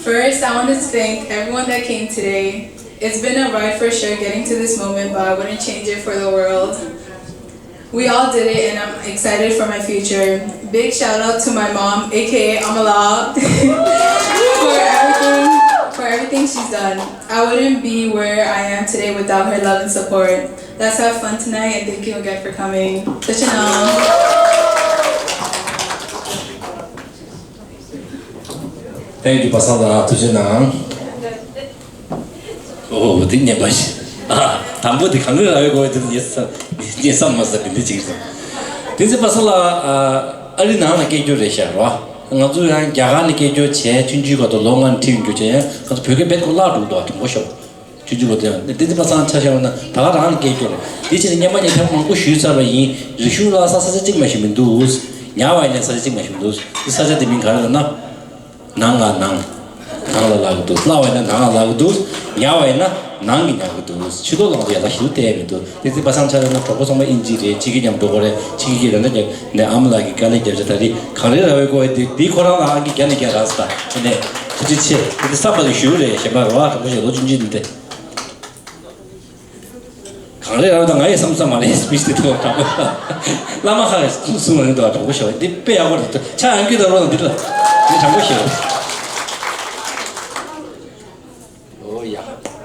First, I want to thank everyone that came today. It's been a ride for sure getting to this moment, but I wouldn't change it for the world. We all did it, and I'm excited for my future. Big shout out to my mom, A K A Amala, for everything, for everything she's done. I wouldn't be where I am today without her love and support. Let's have fun tonight, and thank you again for coming. Thank you. Thank you, པ་སངས་ལགས། ཐུགས་རྗེ་གནང་། ཨོ། འདི་སྙན་པ་ཞིག་ཨ། དང་པོ་འདི་གངས་རི་ར་བས་བསྐོར་བའི་དེ་ཉེ་ས་ཉེ་ས་མ་ས་འདི་འདི་ཅིག་རེད། དེ་ཚེ་པ་སངས་ལགས་ཨ་རི་ནང་ལ་སྐད་སྒྱུར་རེད་ཤག་རོ། ང་ཚོ་ཡང་རྒྱ་གར་ནས་སྐད་སྒྱུར་བྱས་ཆུང་ཆུང་སྐབས་དུ་ལོ་ལྔ་ནས་ཁྲིད་ཡོང་རྒྱུ་བྱས་ཡང་ང་ཚོ་བོད་སྐད་རྦད་ཁོ་བརླག་འགྲོ་འདུག་དྲང་པོ་ཤོད། ཆུང་ཆུང་སྐབས་དུ་ཡང་བསྟན་འཛིན་པ་སངས་ཆ་བཞག་པ་ན་ད་ག་རང་ལ་སྐད་སྒྱུར་རེད། དེ་ཕྱིར་སྙན་པ་སྙན་ཐབས་མང་པོ་ཞུས་ཚར་བ་ཡིན། རིག་གཞུང་བསླབ་ས་ས་ཆ་གཅིག་མ་ཞིག་མི་འདུག་ཉར་བ་ཡིན་ན་ས་ཆ་གཅིག་མ་ཞིག་མི་འདུག་དེ་ས་ཆ་དེ་མིང་ག་རེ་ལབ་ན། ནང་ལ་ནང་། ནང་ལ་ལབ་ཀྱི་འདུག་བསླབ་པ་ཡིན་ན་ནང་ལ་ལབ་ཀྱི་འདུག་ཉར་བ་ཡིན་ན་ནང་གི་ཉར་གྱི་འདུག་ཕྱི་ལོགས་ལ་ང་ཚོ་ཡག་ཐག་ཞེ་པོ་བལྟས་མི་འདུག་དེ་ཚེ་པ་སངས་ཆ་ལབ་ན་གྲོགས་པོ་ཚང་མ་དབྱིན་ཇི་རེད། ཕྱི་རྒྱལ་མཉམ་འགྲོ་དགོས་རེད། ཕྱི་རྒྱལ་རེད་འདྲ་རྒྱག་ནས་ཨ་མ་ལགས་ཀྱི་དཀའ་ལས་བརྒྱབ་བྱས་ད་རེས་གངས་རི་ར་བས་བསྐོར་བའི་དེ་དེ་ཁོ་རང་ལ་ཨང་ཀི་བརྒྱ་ནས་བརྒྱ་རག་སོང་། ད་དེ་ནས་ཐུགས་རྗེ་ཆེ། དེ་དེ་བསམ་པ་ལ་ཞུ་རེད། གཞན་པ་རོ་ཨ་གྲོགས་པོ་ཞིག་ལོ་ཆུང་ཆུང་འདི་དེ། གངས་རི་ར་བ་དང་ང་ཡི་བསམ་བསམ་མ་རེད། སི་པི་ཆི་དེ་ཐོག་དྲང་པོ། བླ་མ་ཁ་གསུང་གསུང་རིང་དུ་དྲང་པོ་ཞོག་འདི་དཔེ་ཡག་པོ་རེད། ཆ་ཡང་རྒྱུད་ད་རོ་དང་འདི་ལ་འདི་དྲང་པོ་ཞོག་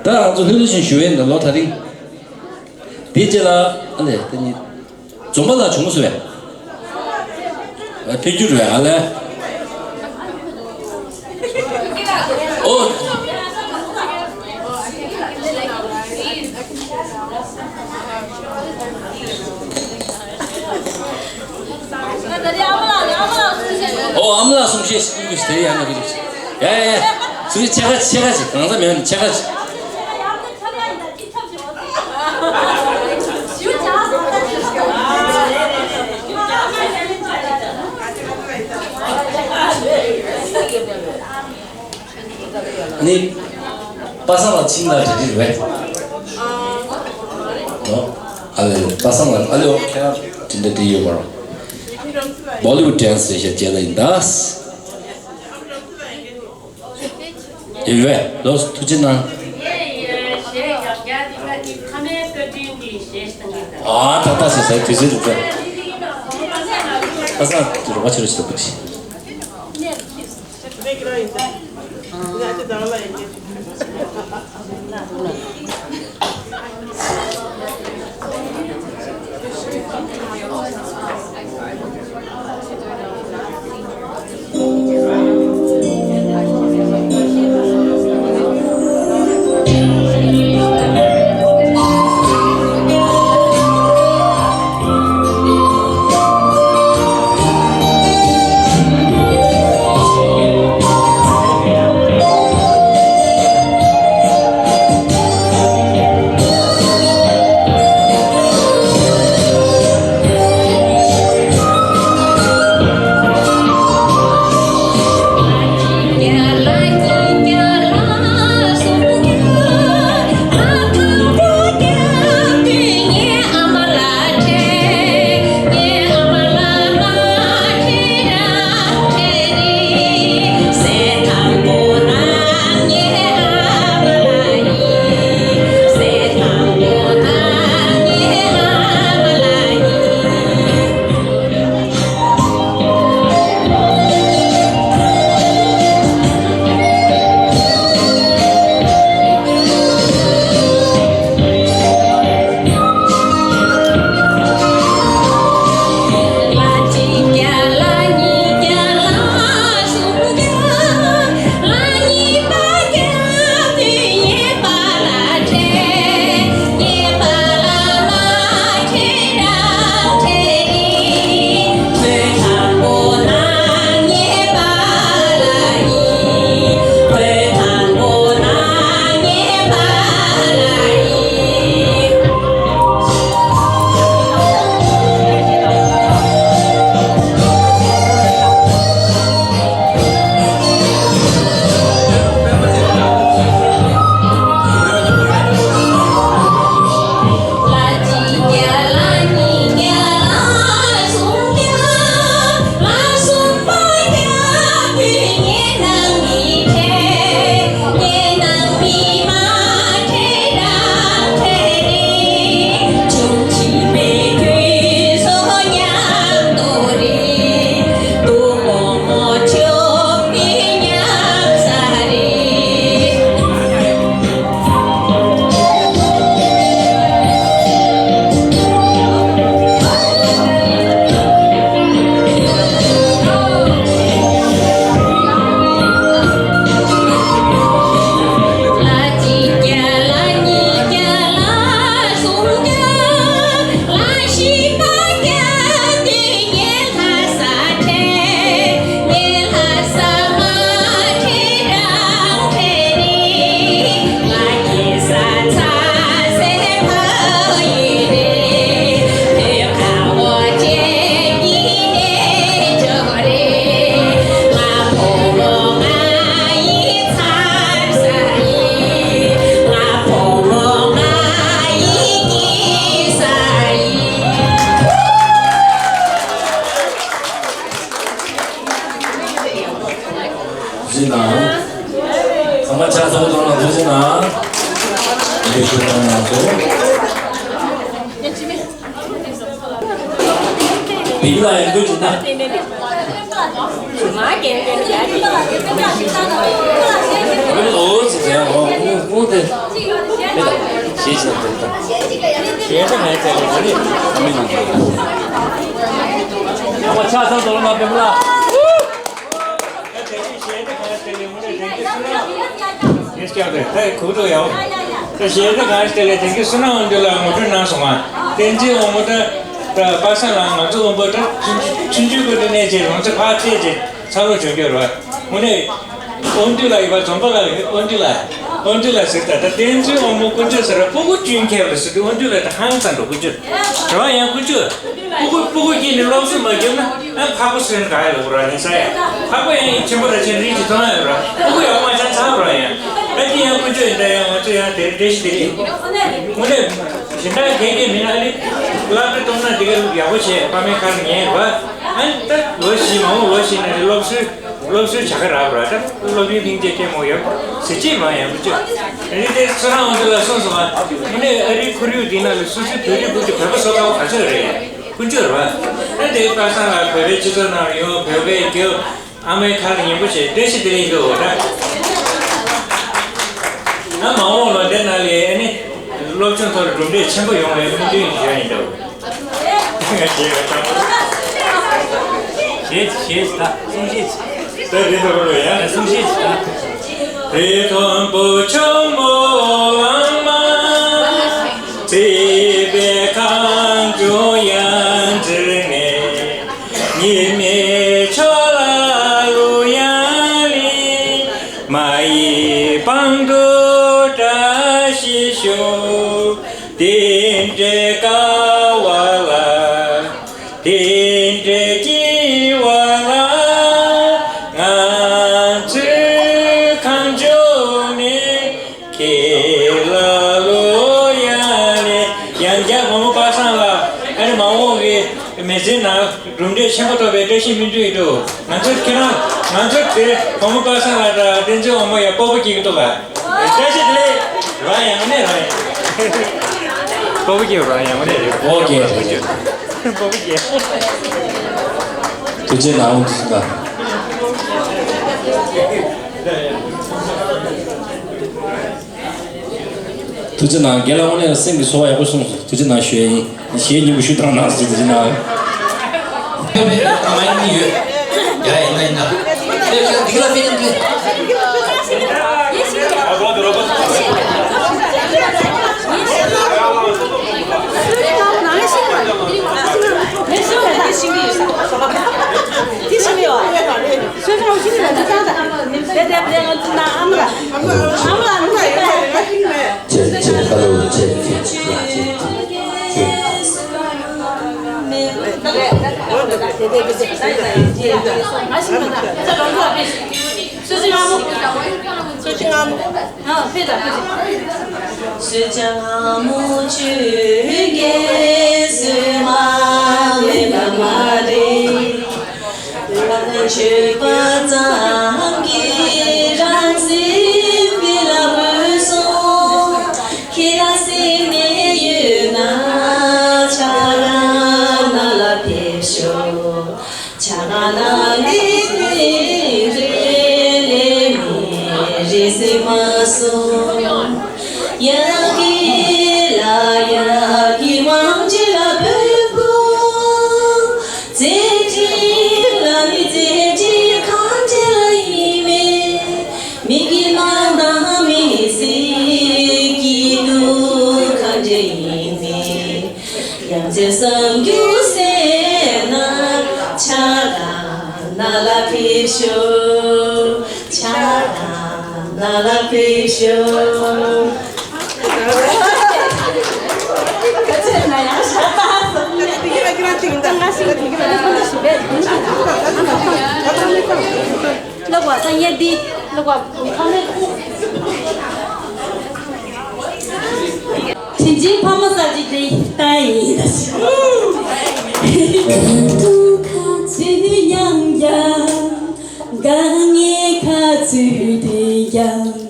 ད་ང་ཚོ་ལྷོད་ལྷོད་བཞིན་ཞུ་ཡས་འདི་ལོ་ད་རིང་། དེའི་རྗེས་ལ་ཨ་ལས་དེ་ནི་འཛོམས་པ་ལ་བྱུང་སོང་བས། ཨ་ཕེབས་རྒྱུ་རེད་ཨ་ལས། ཨོ། ཨོ་ཨ་མ་ལགས་གསུང་བཤད་ཞིག་དེ་ཡང་ན་གི་རེད། ཡ་ཡ་ཡ། སུ་ཆེ་ཁ་ཆེ་ཁ་ཅིག་གང་ཟག་མེད་ན་ཆེ་ཁ་ཅིག་ནི། པ་སངས་ལགས་ཆིང་ལ་གྲ་སྒྲིག་རེད། ཨ་ལེ་པ་སངས་ལགས་ཨ་ལེ་ཁྱེད་རང་དྲིན་དྲན་དེ་ཡོད་མ་རེད། Bollywood dance ཟེར་བཤད་རྗེས་ལ་ཡིན་ད། ཡོད་རེད་ལོ་ཐུགས་རྗེ་གནང་། ཨ་ད་ད་ཟེར་ཟེར་དུས་ཚོད་འདུག་ད། པ་སངས་དེ་རོགས་པ་ཆེ་རུ་ཞིག་ལ་བུད་ཤིག་ཐུགས་རྗེ་གནང་། ཚང་མ་ཕྱག་ཚ་པོ་གཏོང་རོགས། ཐུགས་རྗེ་གནང་། ཡེ་ཤེས་གནང་ང་ཚོ། བིང་ལ་ཡང་འདུག་ཅིག་ན། ཨོ་ཙི་ཙི་ཡང་ཨོ། གཞས་ཆེན་པོ་དང་། གཞས་ཆེན་ངའི་རྩལ་ལས་མི་རིགས་མི་ཡོང་གི། ཨ་མ་ཆ་ཚང་དོ་ལ་མ་པེ་མ་ལ། ཡེས་ཀྱང་རེད། ད་གུ་དོ་ཡའོ། ད་གཞས་ཆེན་གང་ཞིག་དེ་ལས་དེང་གི་བསོད་ནམས་དབང་འདུས་ལ་ངོ་སྤྲོད་གནང་སོང་ང་། བསྟན་འཛིན་དབང་མོ་ད་ད་པ་སངས་ལགས་ང་ཚོ་དབང་པོ་ད་ཆུང་ཆུང་ཆུང་ཆུང་ཀུན་ཏུ་གནས་བྱས་ལོང་ཚེ་ཕར་བལྟས་རྗེས། ཚ་ལོ་བྱུང་རྒྱུ་རེད་བ། དངོས་གནས། དབང་འདུས་ལགས་ཡིན་པ་འཛོམས་པ་ལགས་ཡིན། དབང་འདུས་ལགས། དབང་འདུས་ལགས་ཟེར་ད་ད་བསྟན་འཛིན་དབང་མོ་དཀོན་མཆོག་ཟེར་བ་སྤུ་གུ་གཅུང་ཁྱེད་ལ་ཟེར་དུས་དབང་འདུས་ལགས་ད་ཧང་སང་འགྲོ་དཀོན་མཆོག་རེད་བ། ཡང་དཀོན་མཆོག་སྤུ་གུ་སྤུ་གུ་སྐྱེས་ནས་སློབ་གསོ་མ་བརྒྱབ་ན་ཨ་ཕག་པ་སོན་ག་ཡ་ལ་འུ་ར་ནས་ས་ཡ་ཕག་པ་ཡང་ཡིན་ཆེན་པོ་ར་ཆེན་རིགས་ཀྱི་ཚོང་ཡ་ར་སྤུ་གུ་ཡག་མ་ཆང་ཚ་ར་ཡ་ཨ་ཅི་ཡང་དཀོན་མཆོག་ཡིན་ད་ཡང་ང་ཚོ་ཡང་དེ་རེ་ཞིག་དེ་རེད། དངོས་གནས། གཞན་དག་གལ་གལ་མིན་ན་ཨ་ནི། བསླབ་གྲྭ་གཏོང་ན་འདི་ག་ཡག་པོ་བྱས་ཕ་མའི་ཁ་ལ་ཉན་རོགས། ཨ་ནི་ད་ལོ་བཞི་མང་བོ་ལོ་བཞི་ན་ནི་སློབ་གསོའི་སློབ་གསོའི་བྱ་དགའ་རག་རོགས། ད་སློབ་ཡོན་ལྷིང་འཇགས་སྐྱེ་མོ་ཡོད་ཟེར་ཅིག་མང་ཡང་མི་བཅོས། ཨ་ནི་དེ་ཚོ་རང་འོང་དུ་ལ་སོང་སོང་ཨ། དངོས་གནས་ཨ་རིའི་ཁོར་ཡུག་འདི་ནང་ལ་སོ་སོའི་བོད་རིགས་ཀུན་གྱི་བོད་པ་བཟོ་དཀའ་བ་ག་ཚོད་རེད། ཀུན་སྤྱོད་རེད་བ། ཨ་དེ་པ་སངས་ལགས་བོད་པའི་སྤྱི་ཚོགས་ནང་ཡོང་བོད་པའི་རྒྱལ། ཨ་མའི་ཁ་ལ་ཉན་པོ་བྱས་བཀྲ་ཤིས་བདེ་ལེགས་འདུག་ད། ང་མ་འོངས་ལོ་འདི་ནང་ལ་ཨ་ནི་སློབ་སྦྱོང་ཐོག་ལ་གྲུབ་འབྲས་ཆེན་པོ་ཡོང་བའི་སྨོན་འདུན་ཞུ་ཡ་ཡིན་འདུག་ཞེས་ཞེས་ད་གསུང་བཤད་ད་རེད་འདུག་རོ་ཡ། གསུང་བཤད་ད། རི་མཐོན་པོ་ཆུ་མོ་གླང་མ། བརྩེ་བའི་གངས་ལྗོངས་ཡང་འདྲིས་ནས། ཉི་མའི་ཕྱོགས་ལ་གླུ་དབྱངས་ལེན། མ་ཡི་པང་དུ་བཀྲ་ཤིས་ཤོག་དེ་འདྲའི་དགའ་བ་ལ། དེ་འདྲའི་སྐྱིད་པ་ལ། ང་ཚོའི་གངས་ལྗོངས་ནས། ཁྱེད་ལ་གླུ་དབྱངས་ལེན། ཡང་བསྐྱར་བུ་མོ་པ་སངས་ལགས་ཨ་ནི་མ་འོངས་པའི་མི་ཚེའི་ནང་གྲུབ་འབྲས་ཆེན་པོ་ཐོབ་པའི་བཀྲ་ཤིས་སྨོན་འདུན་ཡིན་འདུག་ང་ཚོ་ཁྱེད་རང་ང་ཚོ་དེ་བུ་མོ་པ་སངས་ལགས་དང་བསྟན་འཛིན་དབང་མོ་ཡང་སྤོབས་པ་སྐྱེ་གི་འདུག་ག་བཀྲ་ཤིས་བདེ་ལེགས། རང་ཡང་ནས་རང་ཡང་། སྤོབས་པ་སྐྱེ་རང་ཡང་ནས་རེད། ཨོ་ཀེ། སྤོབས་པ་སྐྱེ། དུས་ཚོད་ནང་དུ་ཟིན་པ། ཐུགས་རྗེ་གནང་། རྒན་ལགས་དངོས་གནས་སེམས་ཀྱི་ཚོར་བ་ཡག་པོ་གསུངས་སོང་། ཐུགས་རྗེ་གནང་ཞུ་ཡ་ཡིན། གཞས་སྙན་པོ་ཞུ་དང་གནང་ཟེར་ཐུགས་རྗེ་གནང་། ཡོད་པའི་ཨ་མ་གཉིས་ཡོད། ཡ་ཡིན་ན་ཡིན་ན། ཨེ་ཁྱོད་འདི་ག་ལ་ཕེབས་ནས་ཕེབས། ཆེ་ཆེ་ཧ་ལོ་ཆེ་ཆེ་ཆེ་ཆེ། མཆོད་པ་ཙམ་གྱིས་རང་སེམས་འདི་ལ་འོས་སོ། ཁྱེད་རང་སེམས་ནས་ཡོད་ན་ཕྱག་ན་ལ་ཕེབས་ཤོག་ཕྱག་ན་ལས་ཏེ་རེ་ལས་མི་རེ་སེ་མ་སོང་། ཡ་གི་ལ་ཡ་གི་དབང་ཆེ་ལ་བོད་པོ། རྩེ་གཅིག་ལ་ནི་རྩེ་གཅིག་གང་བྱེད་ལ་ཡིན་མེད། མི་གི་མ་དང་མི་སྲིད་ཀྱི་དུ་གང་བྱེད་ཡིན་མེད། ཡང་རྩེ་བསམ་རྒྱུ་ཟེར་ན་ཕྱག་དང་ན་ལ་ཕེབས་ཤོག་ཕྱག་དང་ན་ལ་ཕེབས་ཤོག་དྲིན་ཆེན་ཕ་མ་གསར་བརྗེ་དེ་ལྟ་ཡིན། ད་ཤི། ཁ་ཚུ་ཡང་ཡང་། ག་ངའི་ཁ་ཚུ་དེ་ཡང་།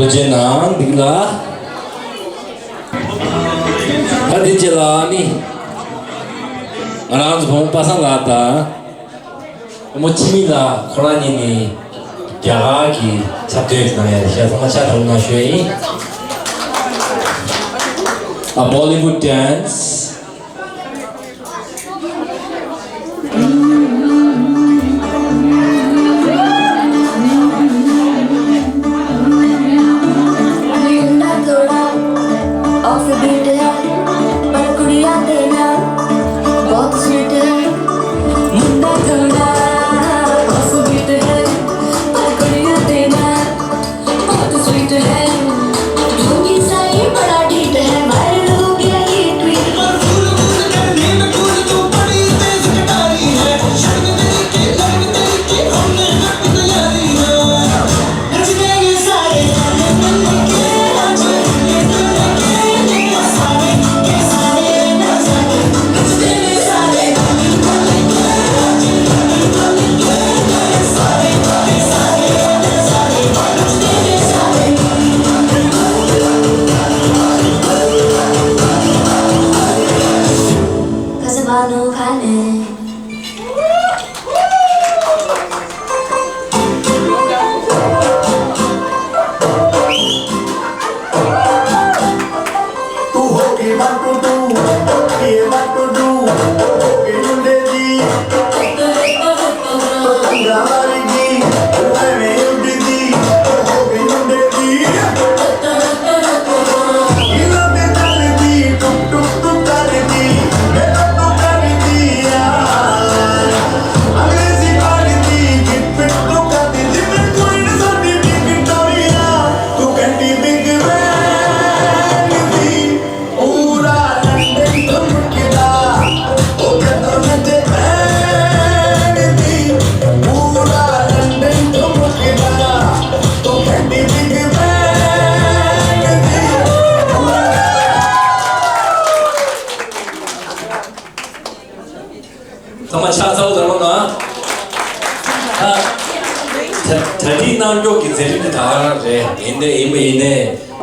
ཐུགས་རྗེ་གནང་། འདུག་ལ། ད་འདི་རྗེས་ལ་ནི། ང་རང་ཚོ་བུ་མོ་པ་སངས་ལགས་དང་། བུ་མོ་འཆི་མེད་ལགས་ཁོ་རང་གཉིས་ནི། རྒྱ་གར་གྱི་འཁྲབ་སྟོན་ཞིག་གནང་ཡ་རེད། ཤ་ཚང་མ་ཤ་ཚང་གནང་ཞུ་ཡ་ཡིན། A Bollywood dance. मुंडा थोड़ा off beat है, पर कुड़िया तेरा बहुत स्वीट है। मुंडा थोड़ा off beat है, पर कुड़िया तेरा बहुत स्वीट है। लुंगी सा ये बड़ा डीट है, वायरल हो गया ये ट्वीट। पर फूल फूल करने में फूल तू बड़ी तेज कटारी है। शर्म तेरी की, लर्म तेरी की, हमने रब तैयारी है। नच गए ये सारे। ཚང་མ་ཕྱག་འཚལ་ལོ། ད་ད་གྲ་སྒྲིག་གནང་མགྱོགས་ཀྱི་མཛད་རིམ་དེ་ད་ག་རང་རེད། ཡིན་ནའི་ཡིན་པ་ཡིན་ནའི་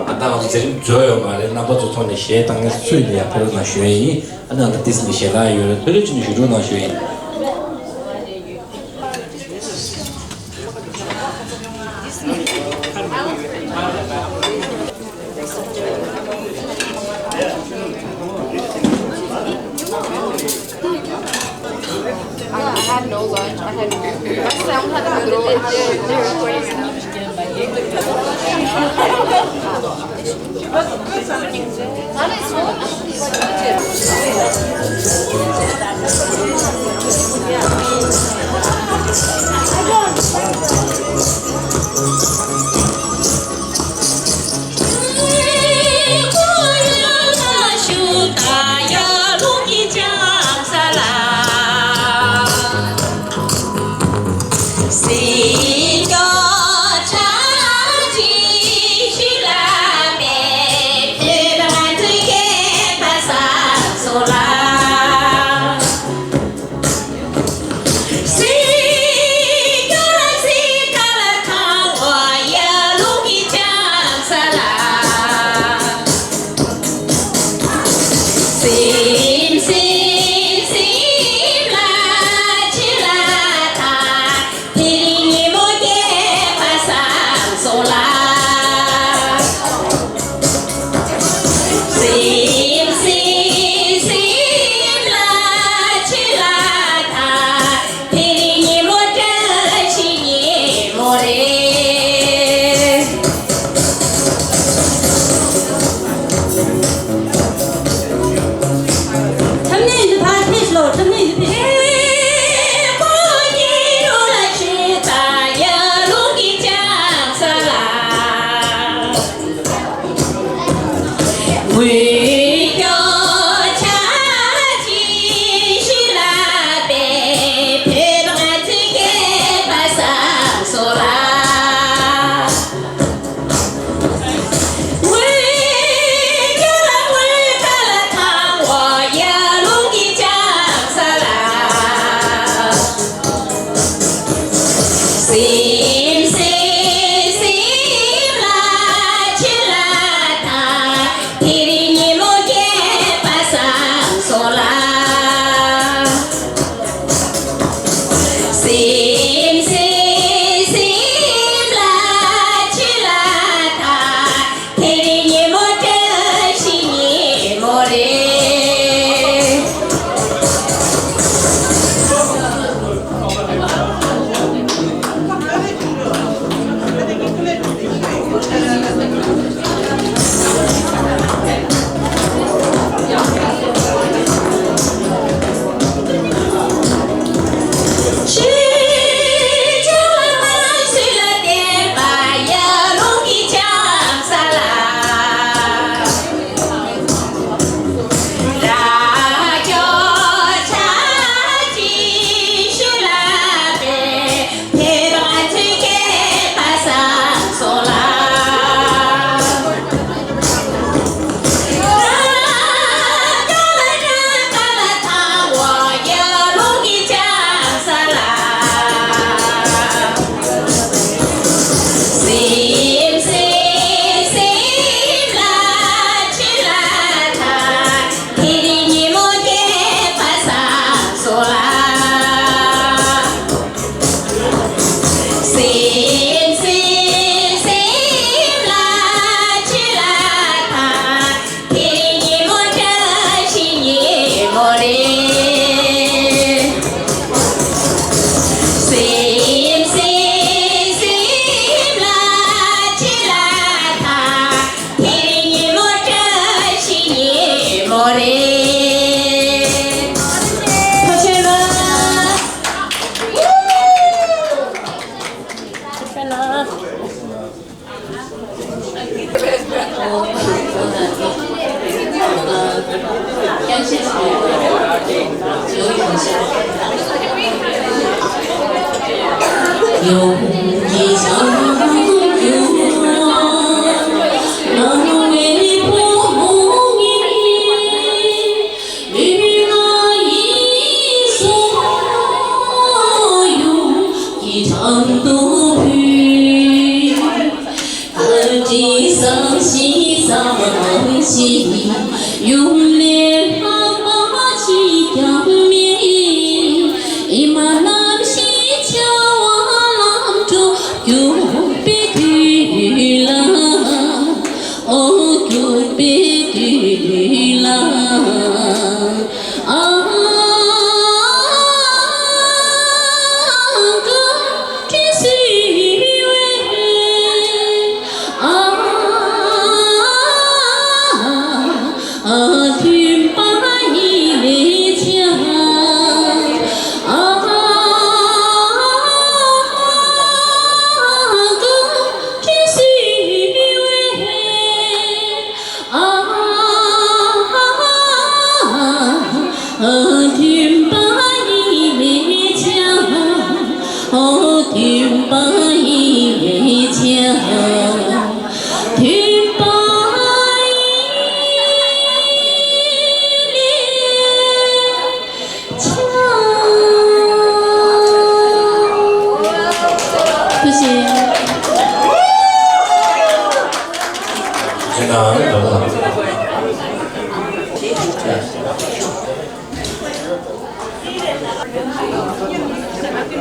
ད་ང་ཚོ་མཛད་རིམ་རྫོགས་ཡོད་མ་རེད། རྣམ་པ་ཚོ་ཐོག་ནས་གཞས་བཏང་མཁན་སུ་ཡིན་ན་ཡང་ཕེབས་རོགས་གནང་ཞུ་ཡ་ཡིན། ཨ་ནི་ཨ་ད་ཏིས་ནས་གཞས་བཏང་ཡ་ཡོད་རེད། ཕེབས་རོགས་བྱས་ནས་བཞུགས་རོགས་གནང་ཞུ་ཡ་ཡིན། I had no lunch. I had, I sat, had the noodle. They were recording.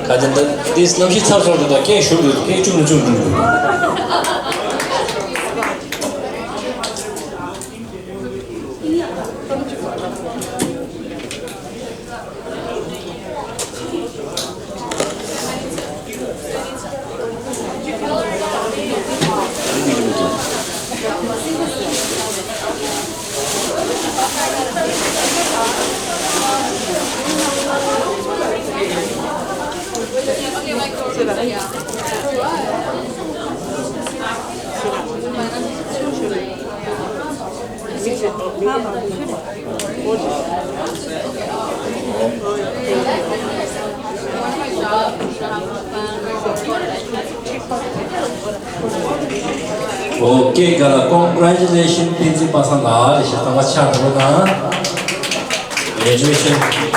ད་ལྟ་འདིས་གནམ་གཤིས་ཚ་སོང་དུས་དང་སྐད་ཞུ་འདུག་སྐད་ཅུང་ཅུང་འགྲོ་འདུག་ཨོ་ཀེ། ག་ལ་congratulation བསྟན་འཛིན་པ་སངས་ལགས་རེ་ཞིག་དང་བ་ཕྱག་དྲུག་དང་། Graduation།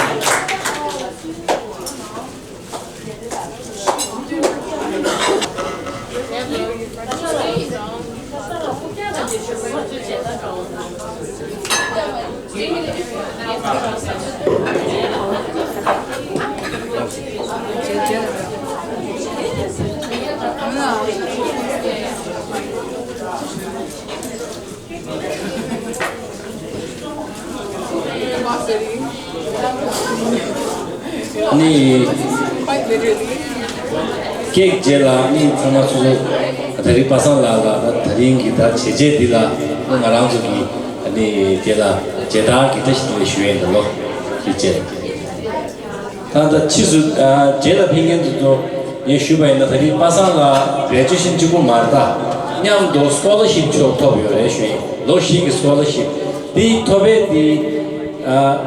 ནི། ཀེག་རྗེས་ལ་ནི་ཚང་མ་སོ་སོ་ད་རིང་པ་སངས་ལགས་ལ་ད་རིང་གི་ད་བྱས་རྗེས་འདི་ལ་ནི་ང་རང་ཚོ་གི་ནི་དེ་ལ་མཇལ་དར་གྱི་བཀྲ་ཤིས་བདེ་ལེགས་ཞུ་ཡས་འདི་ལོ་ཞུ་བྱས། ད་ལྟ་ཕྱིས་སུ་རྗེས་ལ་ཕེབས་མཁན་དེ་ཚོ་ངས་ཞུས་པ་ཡིན་ན་ད་རིང་པ་སངས་ལགས་graduation གཅིག་པོ་མ་རེད། ད་མཉམ་དུ་scholarship ཅིག་ཐོབ་ཡོད་རེད་ཞུ་ཡིན། ལོ་བཞི་གི་scholarship དེ་ཐོབ་པའི་དེ་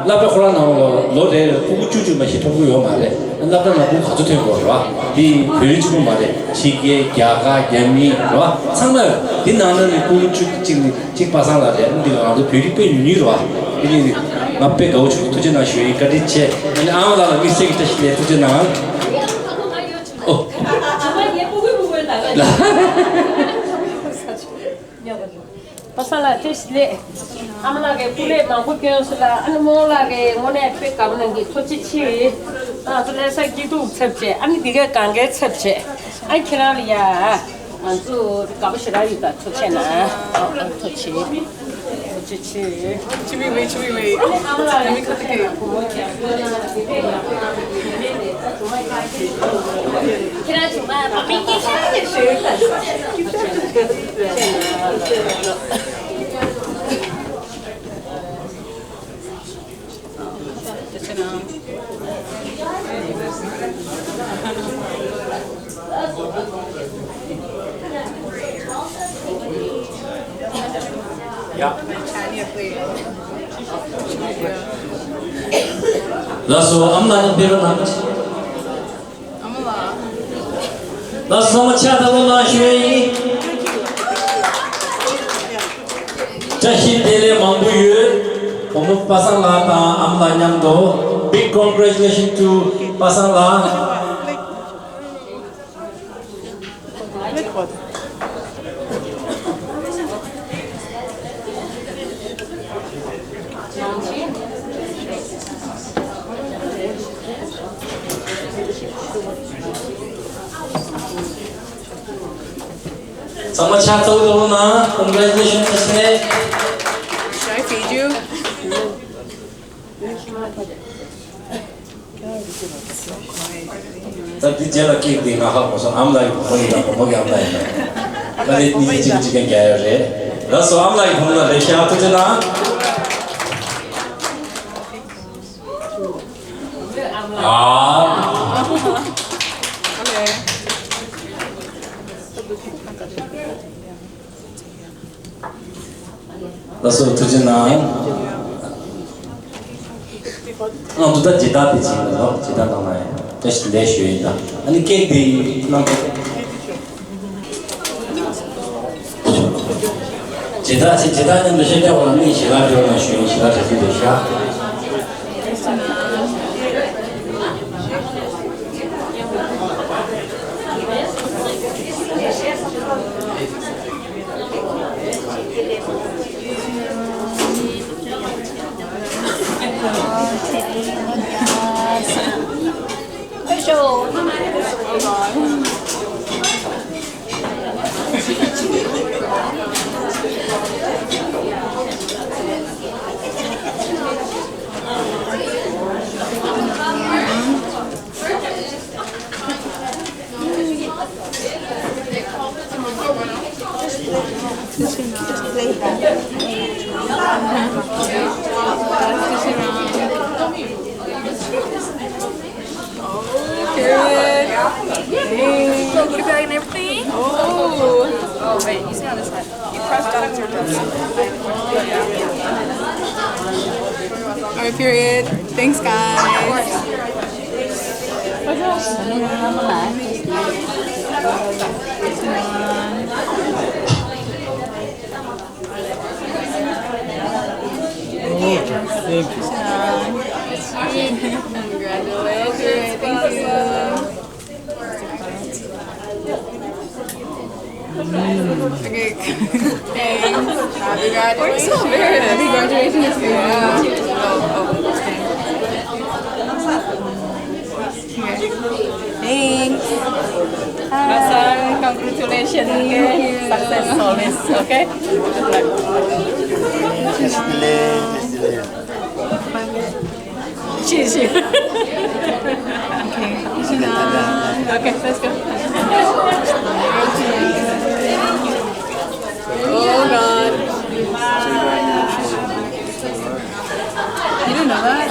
སློབ་གྲྭ་ཁོ་རང་ནང་ལོ་ལོ་རེ་རེར་ཕྲུ་གུ་བཅུ་བཅུ་མ་གཏོགས་ཐོབ་ཀྱི་ཡོད་མ་རེད། སློབ་གྲྭ་ནང་ཕྲུ་གུ་ག་ཚོད་ཐོན་དགོས་རེད་བ། དེ་བོད་རིགས་གཅིག་པོ་མ་རེད། ཕྱི་རྒྱལ་རྒྱ་གར་རྒྱ་མི་རེད་བ། ཚང་མ་ཡོད། དེ་ནང་ན་ནི་ཕྲུ་གུ་བཅུ་གཅིག་ནི། གཅིག་པ་སངས་ལགས་རེད། འདི་ང་ཚོ་བོད་རིགས་དཔེ་ཉུང་ཉུང་རེད་བ། དེ་ནི་ང་དཔེ་དགའ་བོ་བྱུང་། ཐུགས་རྗེ་གནང་ཞུ་ཡིན། བཀའ་དྲིན་ཆེ། ཨ་ནི་ཨ་མ་ལགས་ལ་དམིགས་བསལ་གྱི་བཀྲ་ཤིས་བདེ་ལེགས། ཐུགས་རྗེ་གནང་། ཨོ། པ་སངས་ལགས་བཀྲ་ཤིས་བདེ་ལེགས། ཨ་མ་ལགས་ཀྱིས་སྐུ་ལས་མང་པོ་བསྐྱོན་སོང་ལ། ཨ་ནི་རྨོ་ལགས་ཀྱིས་དངོས་གནས་དཔེ་དགའ་པོ་གནང་གི། ཐུགས་རྗེ་ཆེ། ང་ཚོ་ལྷ་ས་སྐྱིད་སྡུག་ཚབ་བྱས། ཨ་ནི་འདི་ག་གངས་དཀར་ཚབ་བྱས། ཨ་ཁྱེད་རང་ལ་ཡ། ང་ཚོ་དགའ་པོ་ཞེ་དྲག་ཡོད། ད་ཐུགས་རྗེ་གནང་། ཨ་ཨ་ཐུགས་རྗེ་ཆེ། ཐུགས་རྗེ་ཆེ། ཆི་མི་ཝེ། ཆི་མི་ཝེ། ཨ་མ་ལགས་ཀྱི་བུ་མོ་ཁྱེད་རང་ཚོ་མ་པ་པི་ཀི་ཤ་ཤ་ཤ། ཡ། ལགས་སོ། ཨ་མ་ལགས་ཀྱིས་ཕེབས་རོགས་གནང་། ལགས་སོ། ཚང་མ་ཕྱག་ཐལ་མོ་ལ་ཞུ་ཡས་ཡིན། བཀྲ་ཤིས་བདེ་ལེགས་མང་པོ་ཡོད། བུ་མོ་པ་སངས་ལགས་དང་ཨ་མ་ལགས་མཉམ་དུ་big congratulations to པ་སངས་ལགས། ཚང་མ་ཕྱག་ཚ་པོ་གནང་། Congratulations to say. Should I feed you? ད་འདི་རྗེས་ལ་ཀེག་འདི་ང་ཧ་གོ་སོང་། ཨ་མ་ལགས་ཀྱི་བུ་མོ་ཡིན་ན་བུ་མོ་གི་ཨ་མ་ལགས་ཡིན་ན། ད་ནི་གཉིས་གཅིག་གཅིག་རྐྱང་རྒྱག་ཡོད་རེད། ལགས་སོ། ཨ་མ་ལགས་ཀྱི་བུ་མོ་ལ་ལེགས་བཤད་ཐུགས་རྗེ་གནང་། ཨ། ལགས་སོ། ཐུགས་རྗེ་གནང་། ཨང་། འདི་ད་མཇལ་དར་དེ་བྱིན་ལོ། མཇལ་དར་གནང་ན་ཡང་བཀྲ་ཤིས་བདེ་ལེགས་ཞུ་ཡིན་ད། ཨ་ནི་ཀེག་དེ་གནང་། མཇལ་དར་བྱིན། མཇལ་དར་མཉམ་དུ་ཤེས་བྱ་བ་ལ་ནི་ཞལ་ལག་སྤྲོད་གནང་ཞུ་ཡིན། ཞལ་ལག་སྤྲད་ཚུལ་དེ་བཞག Period. Hey. So good, bag and everything? Oh. Oh, wait, you sit on this side. You press down on your lips. All right, period. Thanks, guys. Thank you. Congratulations. Thank you. Okay. Thanks. Happy graduation. We're so embarrassed. Happy graduation to you. Yeah. Oh, oh. Thanks. Awesome. Congratulations. Thank you. Success always. Okay? Good luck. Cheers. Okay. Okay, let's go. Oh God. You didn't know that?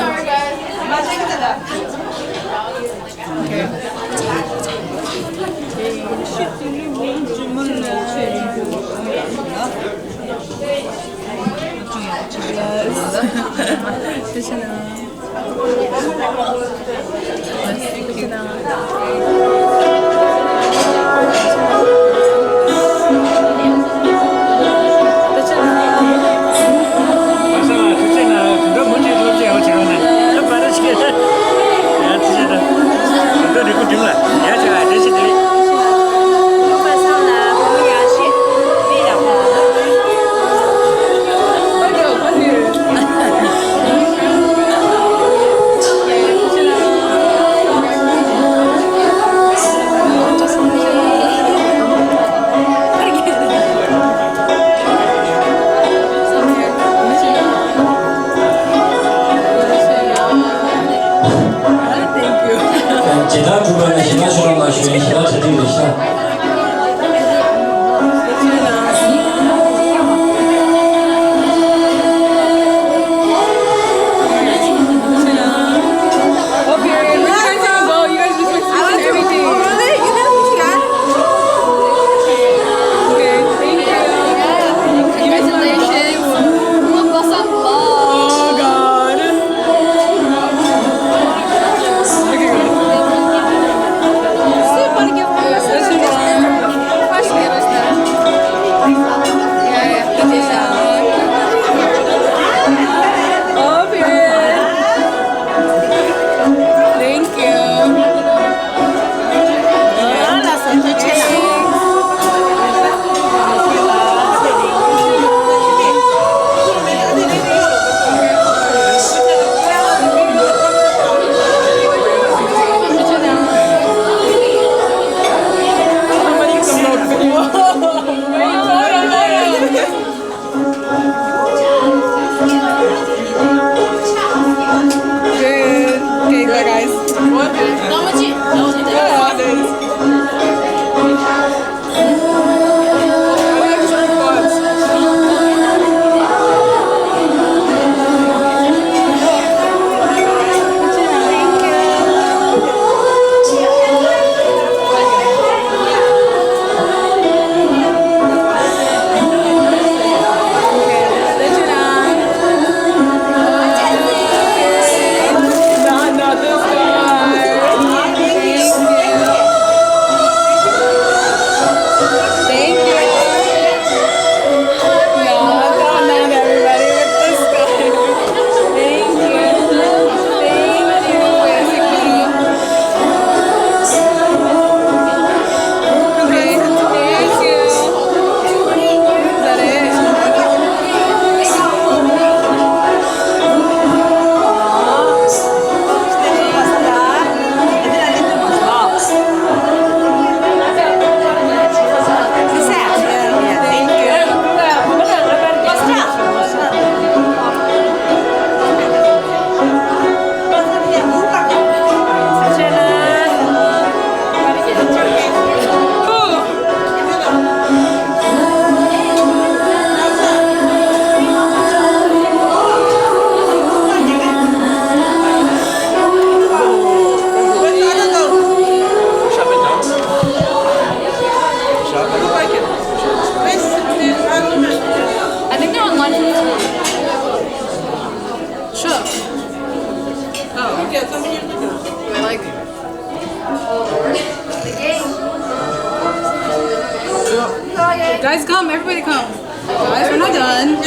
Guys, come, everybody come. Guys, we're not done.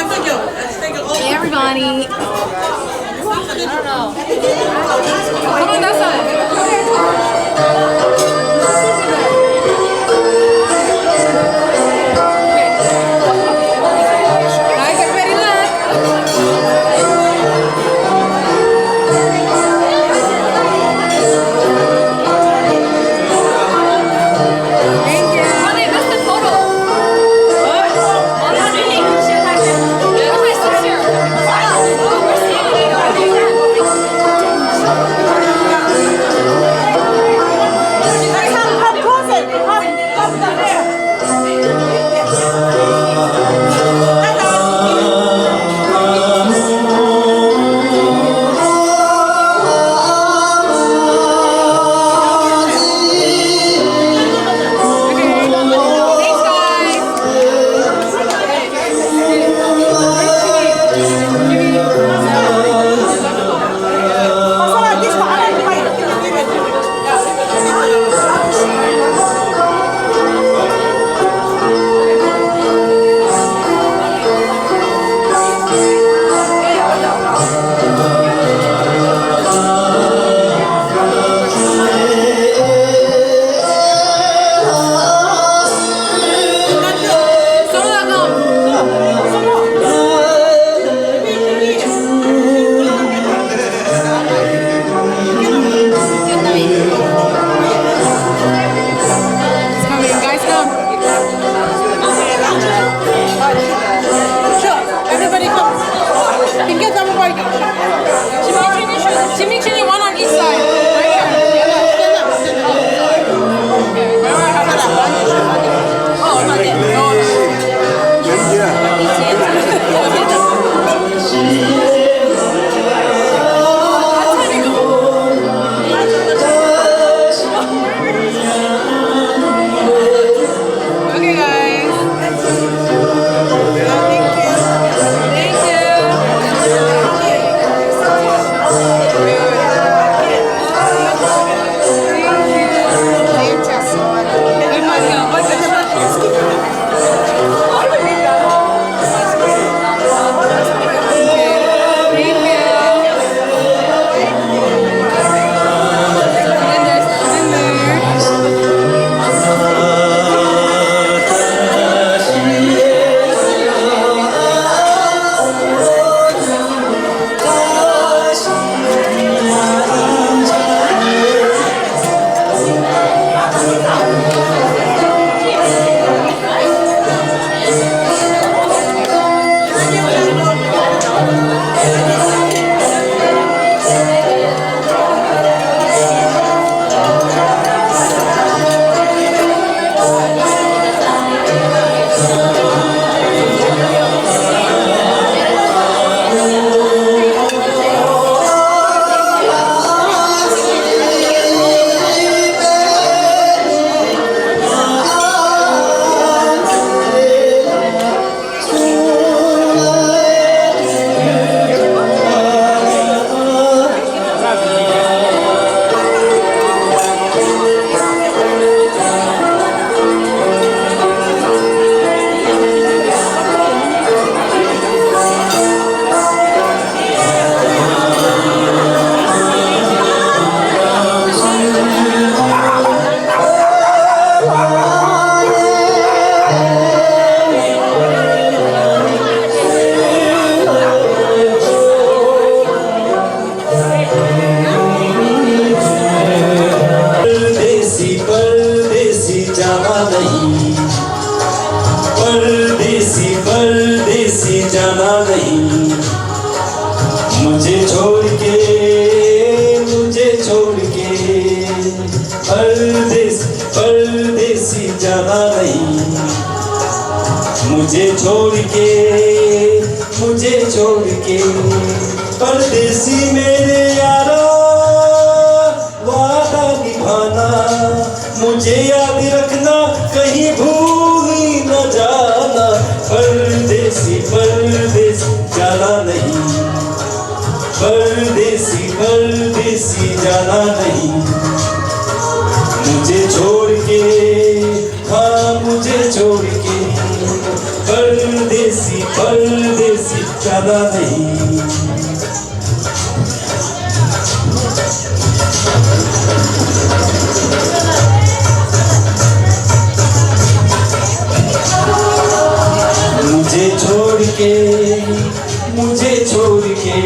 Hey, everybody. Come on, that side. Guys, everybody look. Thank you. It's coming, guys, come. Sure, everybody come. Tingkat sama Pai. Jimmy, Jimmy, one on each side. Right here. Stand up, stand up. Oh, not yet. No, no. Okay, guys. Thank you. Thank you. परदेसी, परदेसी जाना नहीं, परदेसी, परदेसी जाना नहीं, मुझे छोड़ के, मुझे छोड़ के, परदेस, परदेसी जाना नहीं, मुझे छोड़ के, मुझे छोड़ के, परदेसी मेरे यारा, वादा निभाना, मुझे याद रखना, कहीं भूल ही न जाना। परदेसी, परदेस जाना नहीं, परदेसी, परदेसी जाना नहीं, मुझे छोड़ के, हाँ, मुझे छोड़ के। परदेसी, परदेसी जाना नहीं। मुझे छोड़ के, मुझे छोड़ के।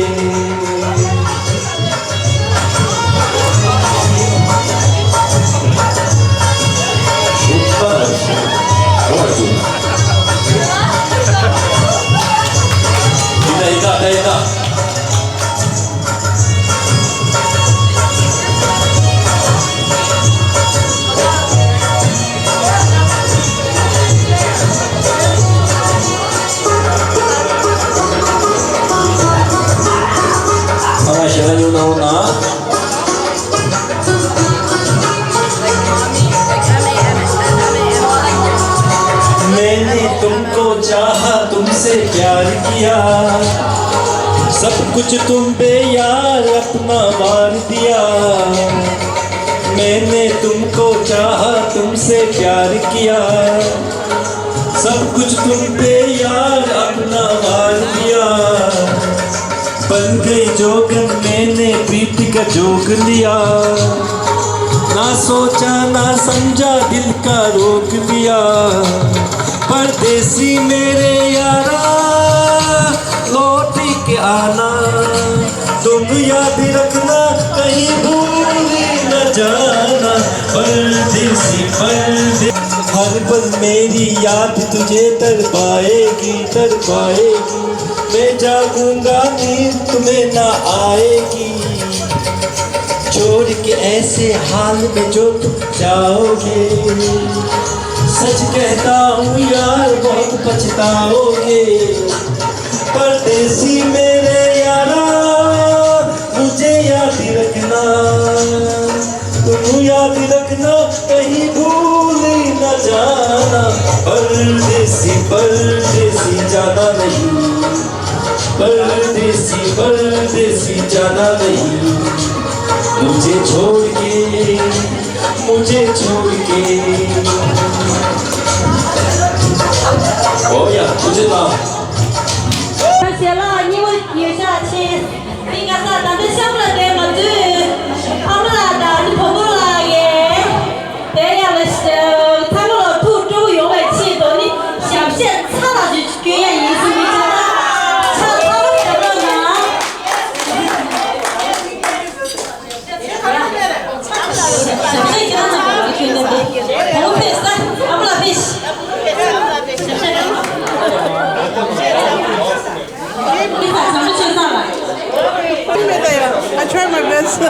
मैंने तुमको चाहा, तुमसे प्यार किया, सब कुछ तुम पे यार अपना वार दिया। मैंने तुमको चाहा, तुमसे प्यार किया, सब कुछ तुम पे यार अपना वार दिया। बन गई जोगन, मैंने प्रीत का जोग लिया, ना सोचा ना समझा, दिल का रोग लिया। परदेसी मेरे यारा, लौट के आना, तुम याद रखना, कहीं भूल न जाना। परदेसी, परदेसी, हर पल मेरी याद तुझे तड़पाएगी, तड़पाएगी। मैं जागूंगा, नींद तुम्हें ना आएगी। छोड़ के ऐसे हाल में जो तुम जाओगे, सच कहता हूँ यार, बहुत पछताओगे। परदेसी मेरे यारा, मुझे याद रखना, तुम याद रखना, कहीं भूल न जाना। परदेसी, परदेसी जाना नहीं, परदेसी, परदेसी जाना नहीं, मुझे छोड़ के, मुझे छोड़ के। ओ या, मुझे ना। ཞལ་ལག་སྙིང་པོ་ཡོད་ཤག་ཆེ། འདི་ང་ཚ་ད་ལྟ་ཤམ་ལ་བསྡད་མ་འདུག་ཨ་མ་ལགས་དང་ཨ་ནི་བུ་མོ་ལགས་ཡས། དེ་ཡང་ལ་ཚང་མ་ལ་ཐུགས་སྤྲོ་པོ་ཡོང་བའི་ཆེད་དུ་ནི་ཞབས་ཕྱི་ཚ་ལ་ཞིག་སྐྱོན་ཡ་ཡིན་ཟེར་མི་ཆ་ཚ་ཚ་པོ་ཞབས་ལ་ན། ཞབས་ཕྱི་ཁྱེད་རང་ཚོ་ལ་ཁྱོད་ནས་དེ་བུ་མོ་ཕེབས་ས་ཨ་མ་ལགས་ཕེབས། I try my best.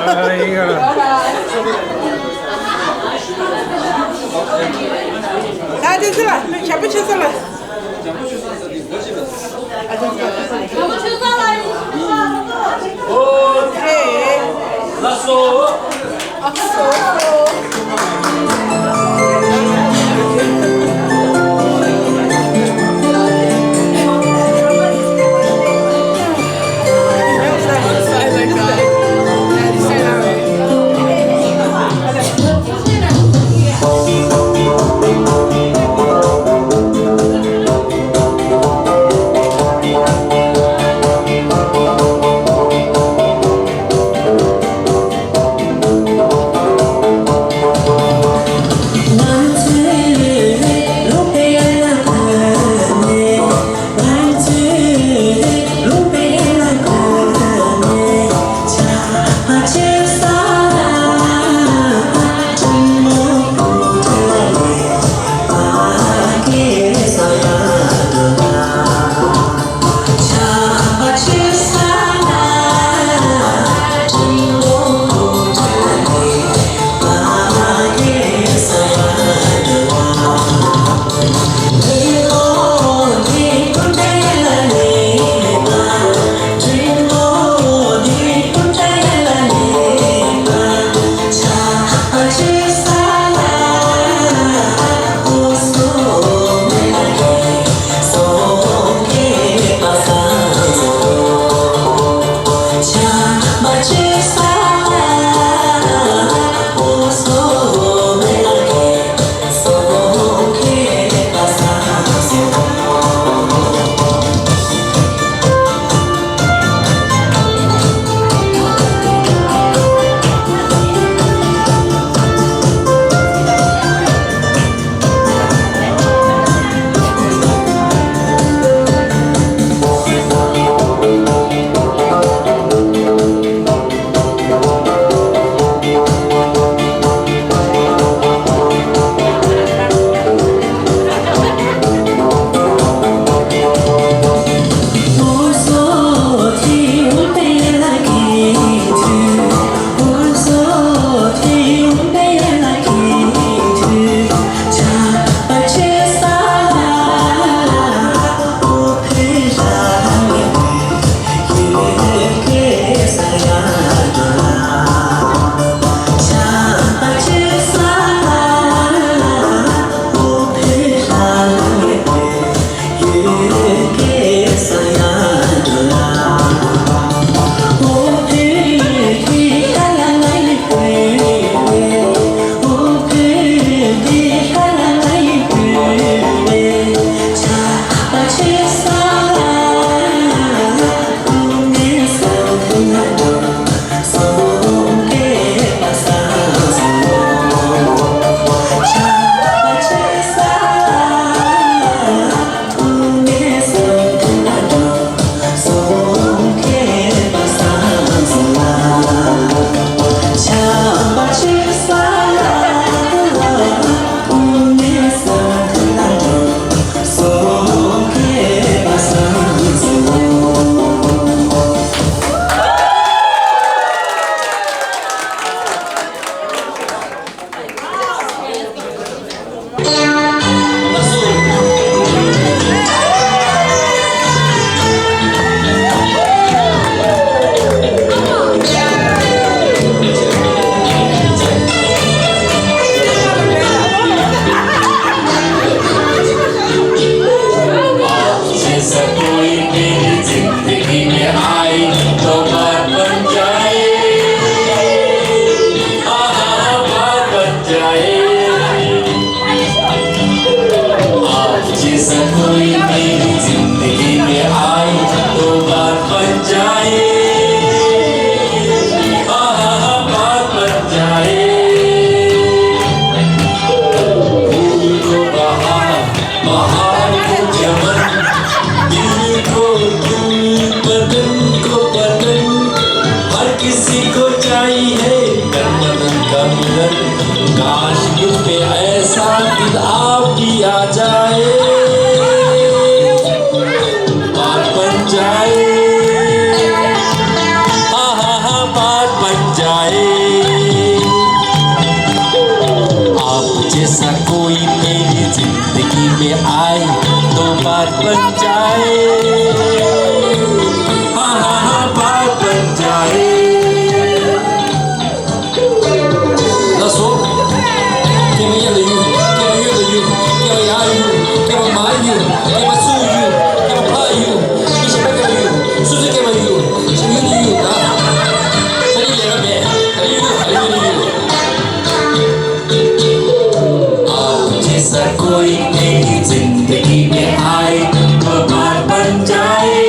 ཨ་ཅེ་ཚེ་ལ་ཞབས་པ་ཆེ་ས་ལ། ཨོ་ཁེ། ལགས་སོ། कोई मेरी जिंदगी में आए तो बात बन जाए। आहा, बात बन जाए। फूल को बहार, बहार को चमन, दिल को दिल, बदन को बदन, हर किसी को चाहिए तन मन का मिलन। काश मुझ पे ऐसा दिल आपकी आ जाए। बात बन जाए, हाँ, हाँ, हाँ, बात बन जाए। आप जैसा कोई मेरी जिंदगी में आए तो बात बन जाए। हाँ, हाँ, हाँ, बात बन जाए। ལགས་སོ། སྐྱེས་པ་གཡས་ལ་གཡུག་སྐྱེས་པ་གཡོན་ལ་གཡུག་སྐྱེས་པ་ཡར་གཡུག་སྐྱེས་པ་མར་གཡུག་སྐྱེས་པ་ཚུར་གཡུག་སྐྱེས་པ་ཕར་གཡུག་མི་གཞན་པ་སྐྱེས་པ་གཡུག་སོ་སོའི་སྐྱེས་པ་གཡུག་གཡོན་ལ་གཡུག་ད། ས་གཡུག་ལས་ཀ་མེད། ད་གཡུག་གཡུག་གཡོན་ལ་གཡུག आप जैसा कोई मेरी जिंदगी में आए तो बात बन जाए।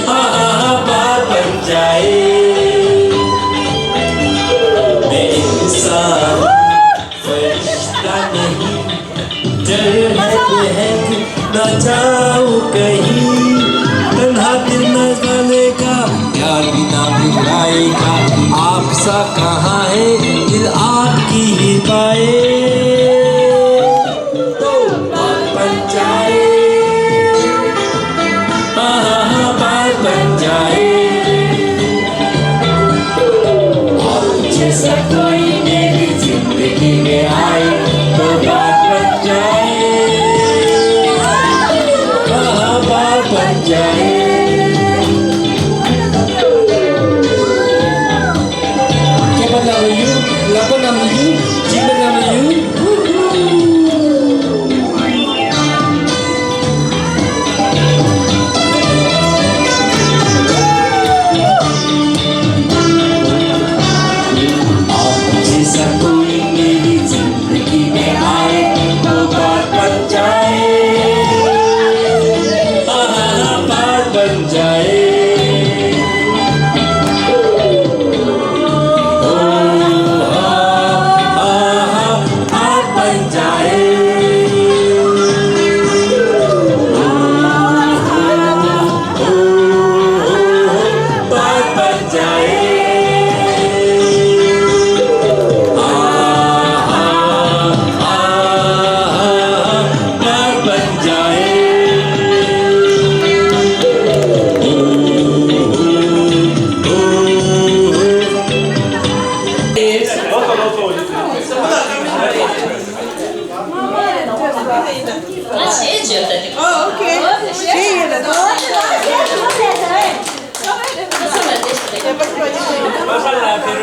हाँ, हाँ, हाँ, बात बन जाए। मैं इंसान फरिश्ता नहीं, डर है महक ना जाओ कहीं। तन्हा दिल न जलेगा, प्यार बिना बिखराएगा। आप सा कहाँ है दिल आपकी ही पाए। तो बात बन जाए, हाँ, हाँ, हाँ, बात बन जाए। आप जैसा कोई मेरी जिंदगी में आए तो बात बन जाए। हाँ, हाँ, बात बन जाए। སྐྱེས་པ་རྣམས་ལ་གཡུག་ལག་པ་རྣམས་ལ་གཡུག་སྦྱིན་པ་རྣམས་ལ་གཡུག་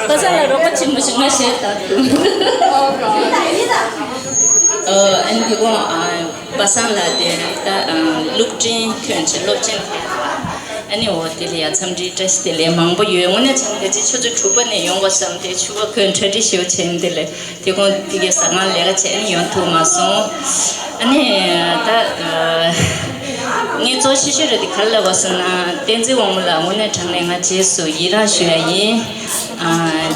པ་སངས་ལ་རོགས་པ་ཆེན་པོ་ཞིག་ང་བྱས་ད། ཨ་ནི་དེ་གོང་ཨ་པ་སངས་ལ་དེ་ད་ཨ་སློབ་འབྲིང་ཐོན་ཆེ་སློབ་ཆེན། ཨ་ནི་འོ་དེ་ལ་ཡ་འཚམས་འདྲི་བཀྲ་ཤིས་བདེ་ལེགས་མང་པོ་ཡོད། དངོས་གནས་བྱས་ན་དེ་ཅི་ཆུ་ཚོད་དྲུག་པ་ནས་ཡོང་དགོས་བསམ་སྟེ་ཕྱུ་པ་ཁོས་གྲ་སྒྲིག་ཞེ་པོ་བྱས་ཡིན། དེ་ལས་དེ་གོང་དེ་གའི་ཟ་ཁང་ལས་ཀ་བྱས་ནས་ཡོང་ཐུབ་མ་སོང་། ཨ་ནི་ད་ཨ་ངས་གཙོ་ཆེ་ཤོས་རེད་དེ་ག་རེ་ལབ་པ་སོང་ན་བསྟན་འཛིན་དབང་མོ་ལགས་དངོས་གནས་དྲང་གནས་ང་རྗེས་སུ་ཡི་རངས་ཞུ་ཡ་ཡིན། ཨ་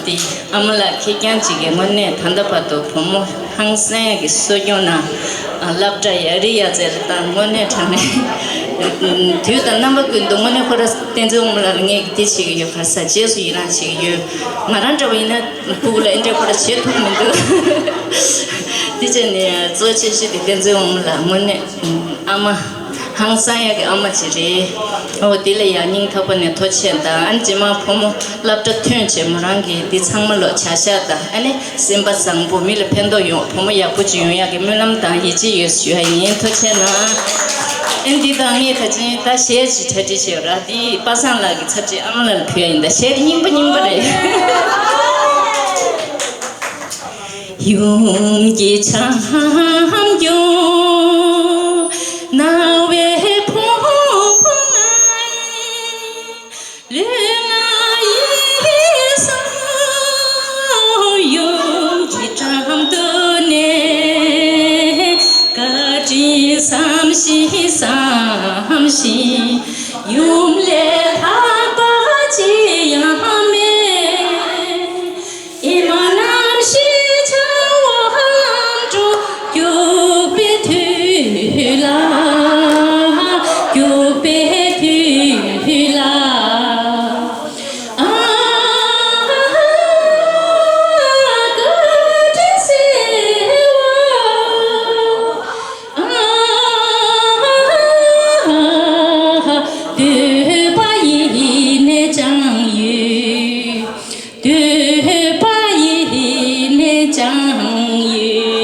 དེ་ཨ་མ་ལགས་ཁེར་རྐྱང་གཅིག་གིས་དངོས་གནས་ད་ལྟ་བར་དུ་བུ་མོ་ཧང་སང་ཡ་གི་གསོ་སྐྱོང་ནང་སློབ་གྲྭ་ཡ་རི་ཡ་རྩེ་ལ་བཏང་། དངོས་གནས་དྲང་གནས་དུས་དང་རྣམ་པ་ཀུན་ཏུ་དངོས་གནས་ཁོ་ར་བསྟན་འཛིན་དབང་མོ་ལགས་ལ་ངས་དེ་བྱེད་ཀྱི་ཡོད། ག་རེ་ཟ་རྗེས་སུ་ཡི་རངས་བྱེད་ཀྱི་ཡོད། ང་རང་འདྲ་བོ་ཡིན་ན་ཕྲུ་གུ་ལ་ཨེ་འདྲས་ཁོ་ར་བྱེད་ཐུབ་མི་འདུག་དེ་བྱས་ནས་གཙོ་ཆེ་ཤོས་དེ་བསྟན་འཛིན་དབང་མོ་ལགས་དངོས་གནས་ཨ་མ། ཧང་སང་ཡ་གི་ཨ་མ་ཅིག་རེད། འོ་དེ་ལ་ཡ་སྙིང་ཐག་པ་ནས་ཐུགས་རྗེ་ཆེ་དང་། ཨ་ནི་རྗེས་མ་བུ་མོ་སློབ་གྲྭ་ཐོན་བྱས་མོ་རང་གིས་འདི་ཚང་མ་ལོ་བྱ་བཞག་དང་། ཨ་ནི་སེམས་པ་བཟང་པོ་མི་ལ་ཕན་ཐོགས་ཡོང་བུ་མོ་ཡག་པོ་ཅིག་ཡོང་ཡག་གི་སྨོན་ལམ་དང་ཡིད་ཆེས་ཡོད་ཞུ་ཡ་ཡིན། ཐུགས་རྗེ་ཆེ་གནང་། ཨ་ནི་འདི་དང་ངས་ད་ཅིང་ད་གཞས་ཅིག་གྲ་སྒྲིག་བྱས་ཡོད་ར། འདི་པ་སངས་ལགས་ཀྱི་ཚབ་བྱས་ཨ་མ་ལགས་ལ་ཕུལ་ཡ་ཡིན། ད་གཞས་དེ་རྙིང་པ་རྙིང་པ་རེད། ཞེས་བསམ་ཞིང་ཡུམ་ལས་ལྷག་པ་ཅི་ཡང་མེད། ཨེ་མ་རྣམ་ཤེས་འཆང་བ་ལམ་འགྲོ་སྐྱོབ་པའི་མཐུ་ལ། སྐྱོབ་པའི་མཐུ་ལ། ཨ་ཀ་དྲིན་ཆེ་བ། འདོད་པ་ཡེ་ནས་ཀྱང་ཡོད། འདོད་པ་ཡེ་ནས་ཀྱང་ཡོད།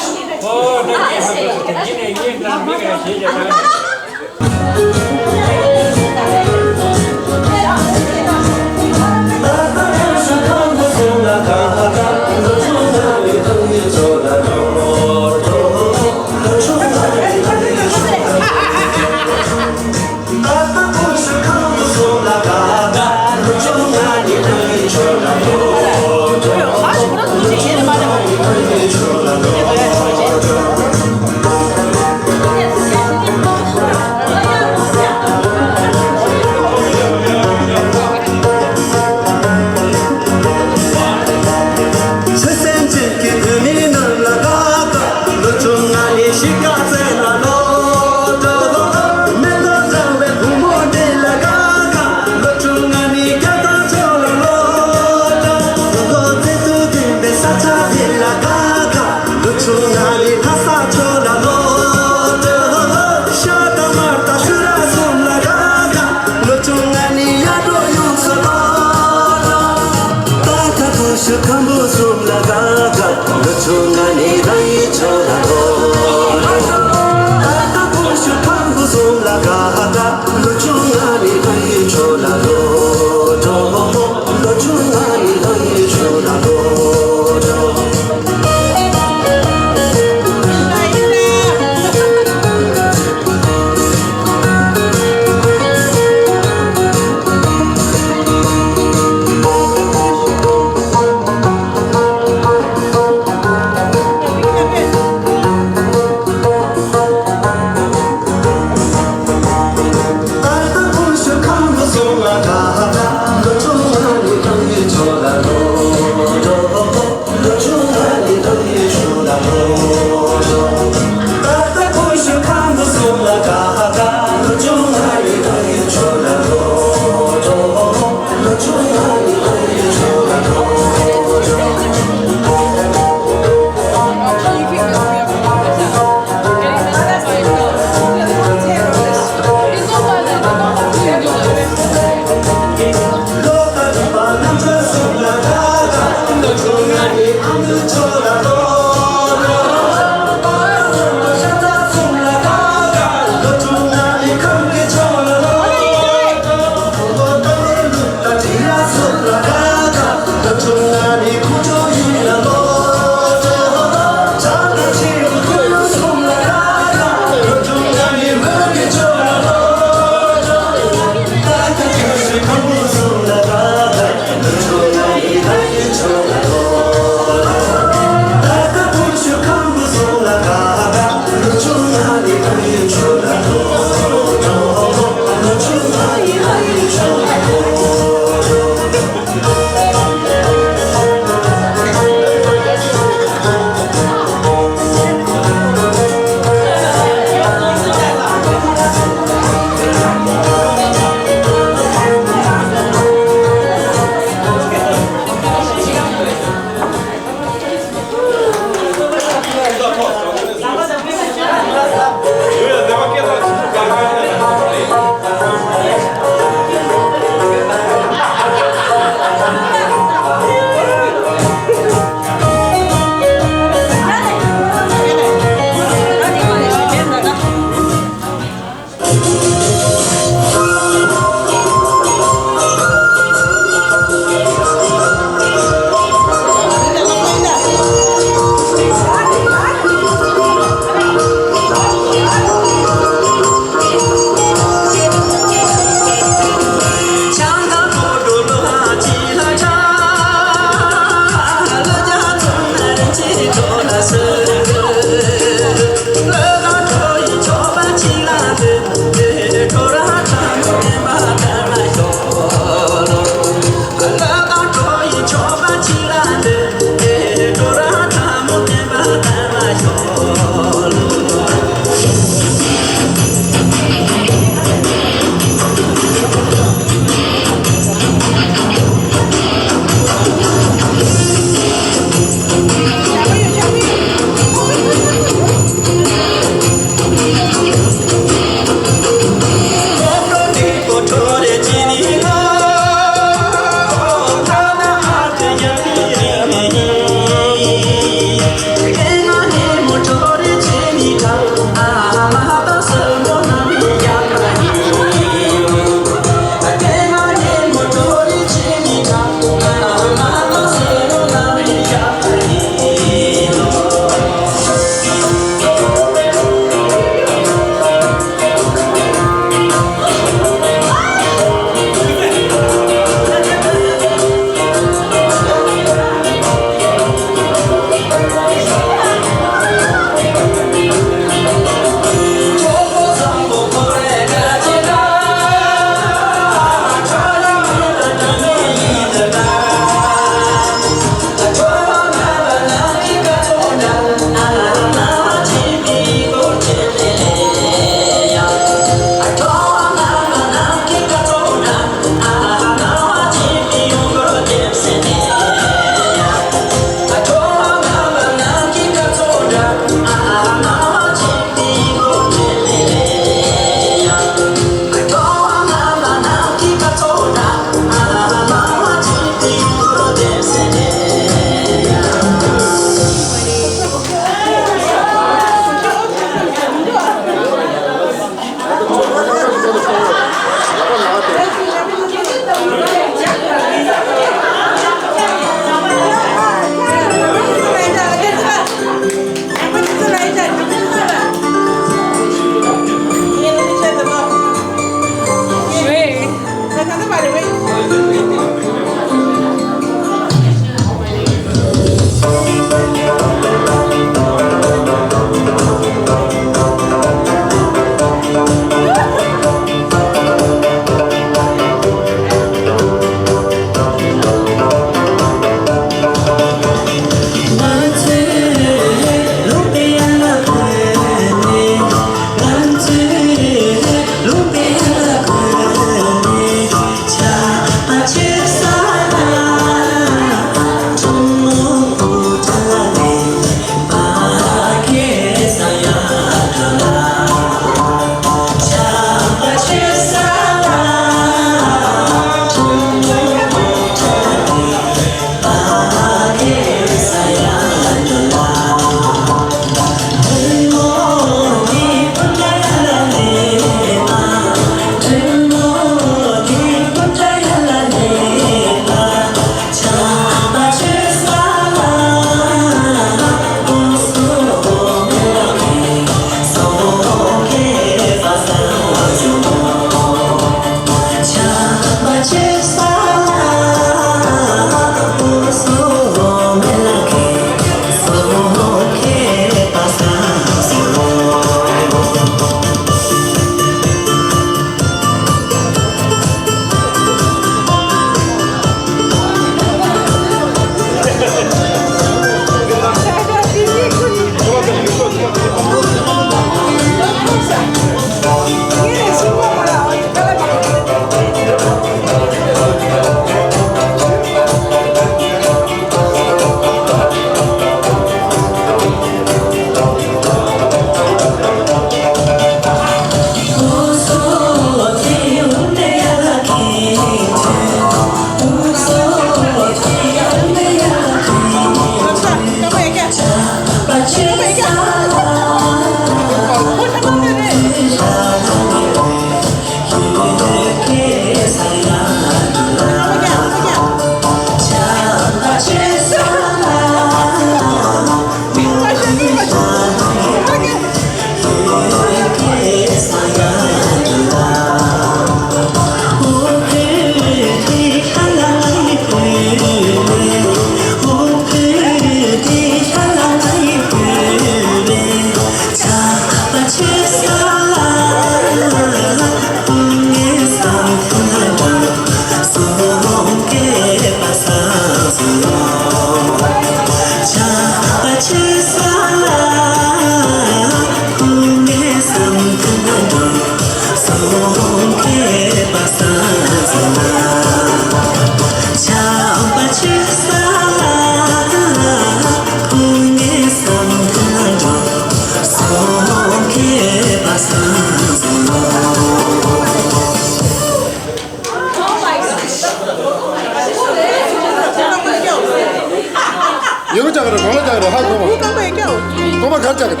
ཡོད་ཅག་རེད། གོང་ལ་ཅག་རེད། ཧ་གོ་མ། ཁོ་རྐང་པ་ཡ་ཀྱང་། གོང་མ་གར་ཅག་རེད།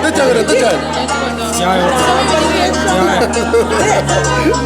འདི་ཅག་རེད། འདི་ཅག་རེད། ཡ་ཡོད། ཡ་ཡོད།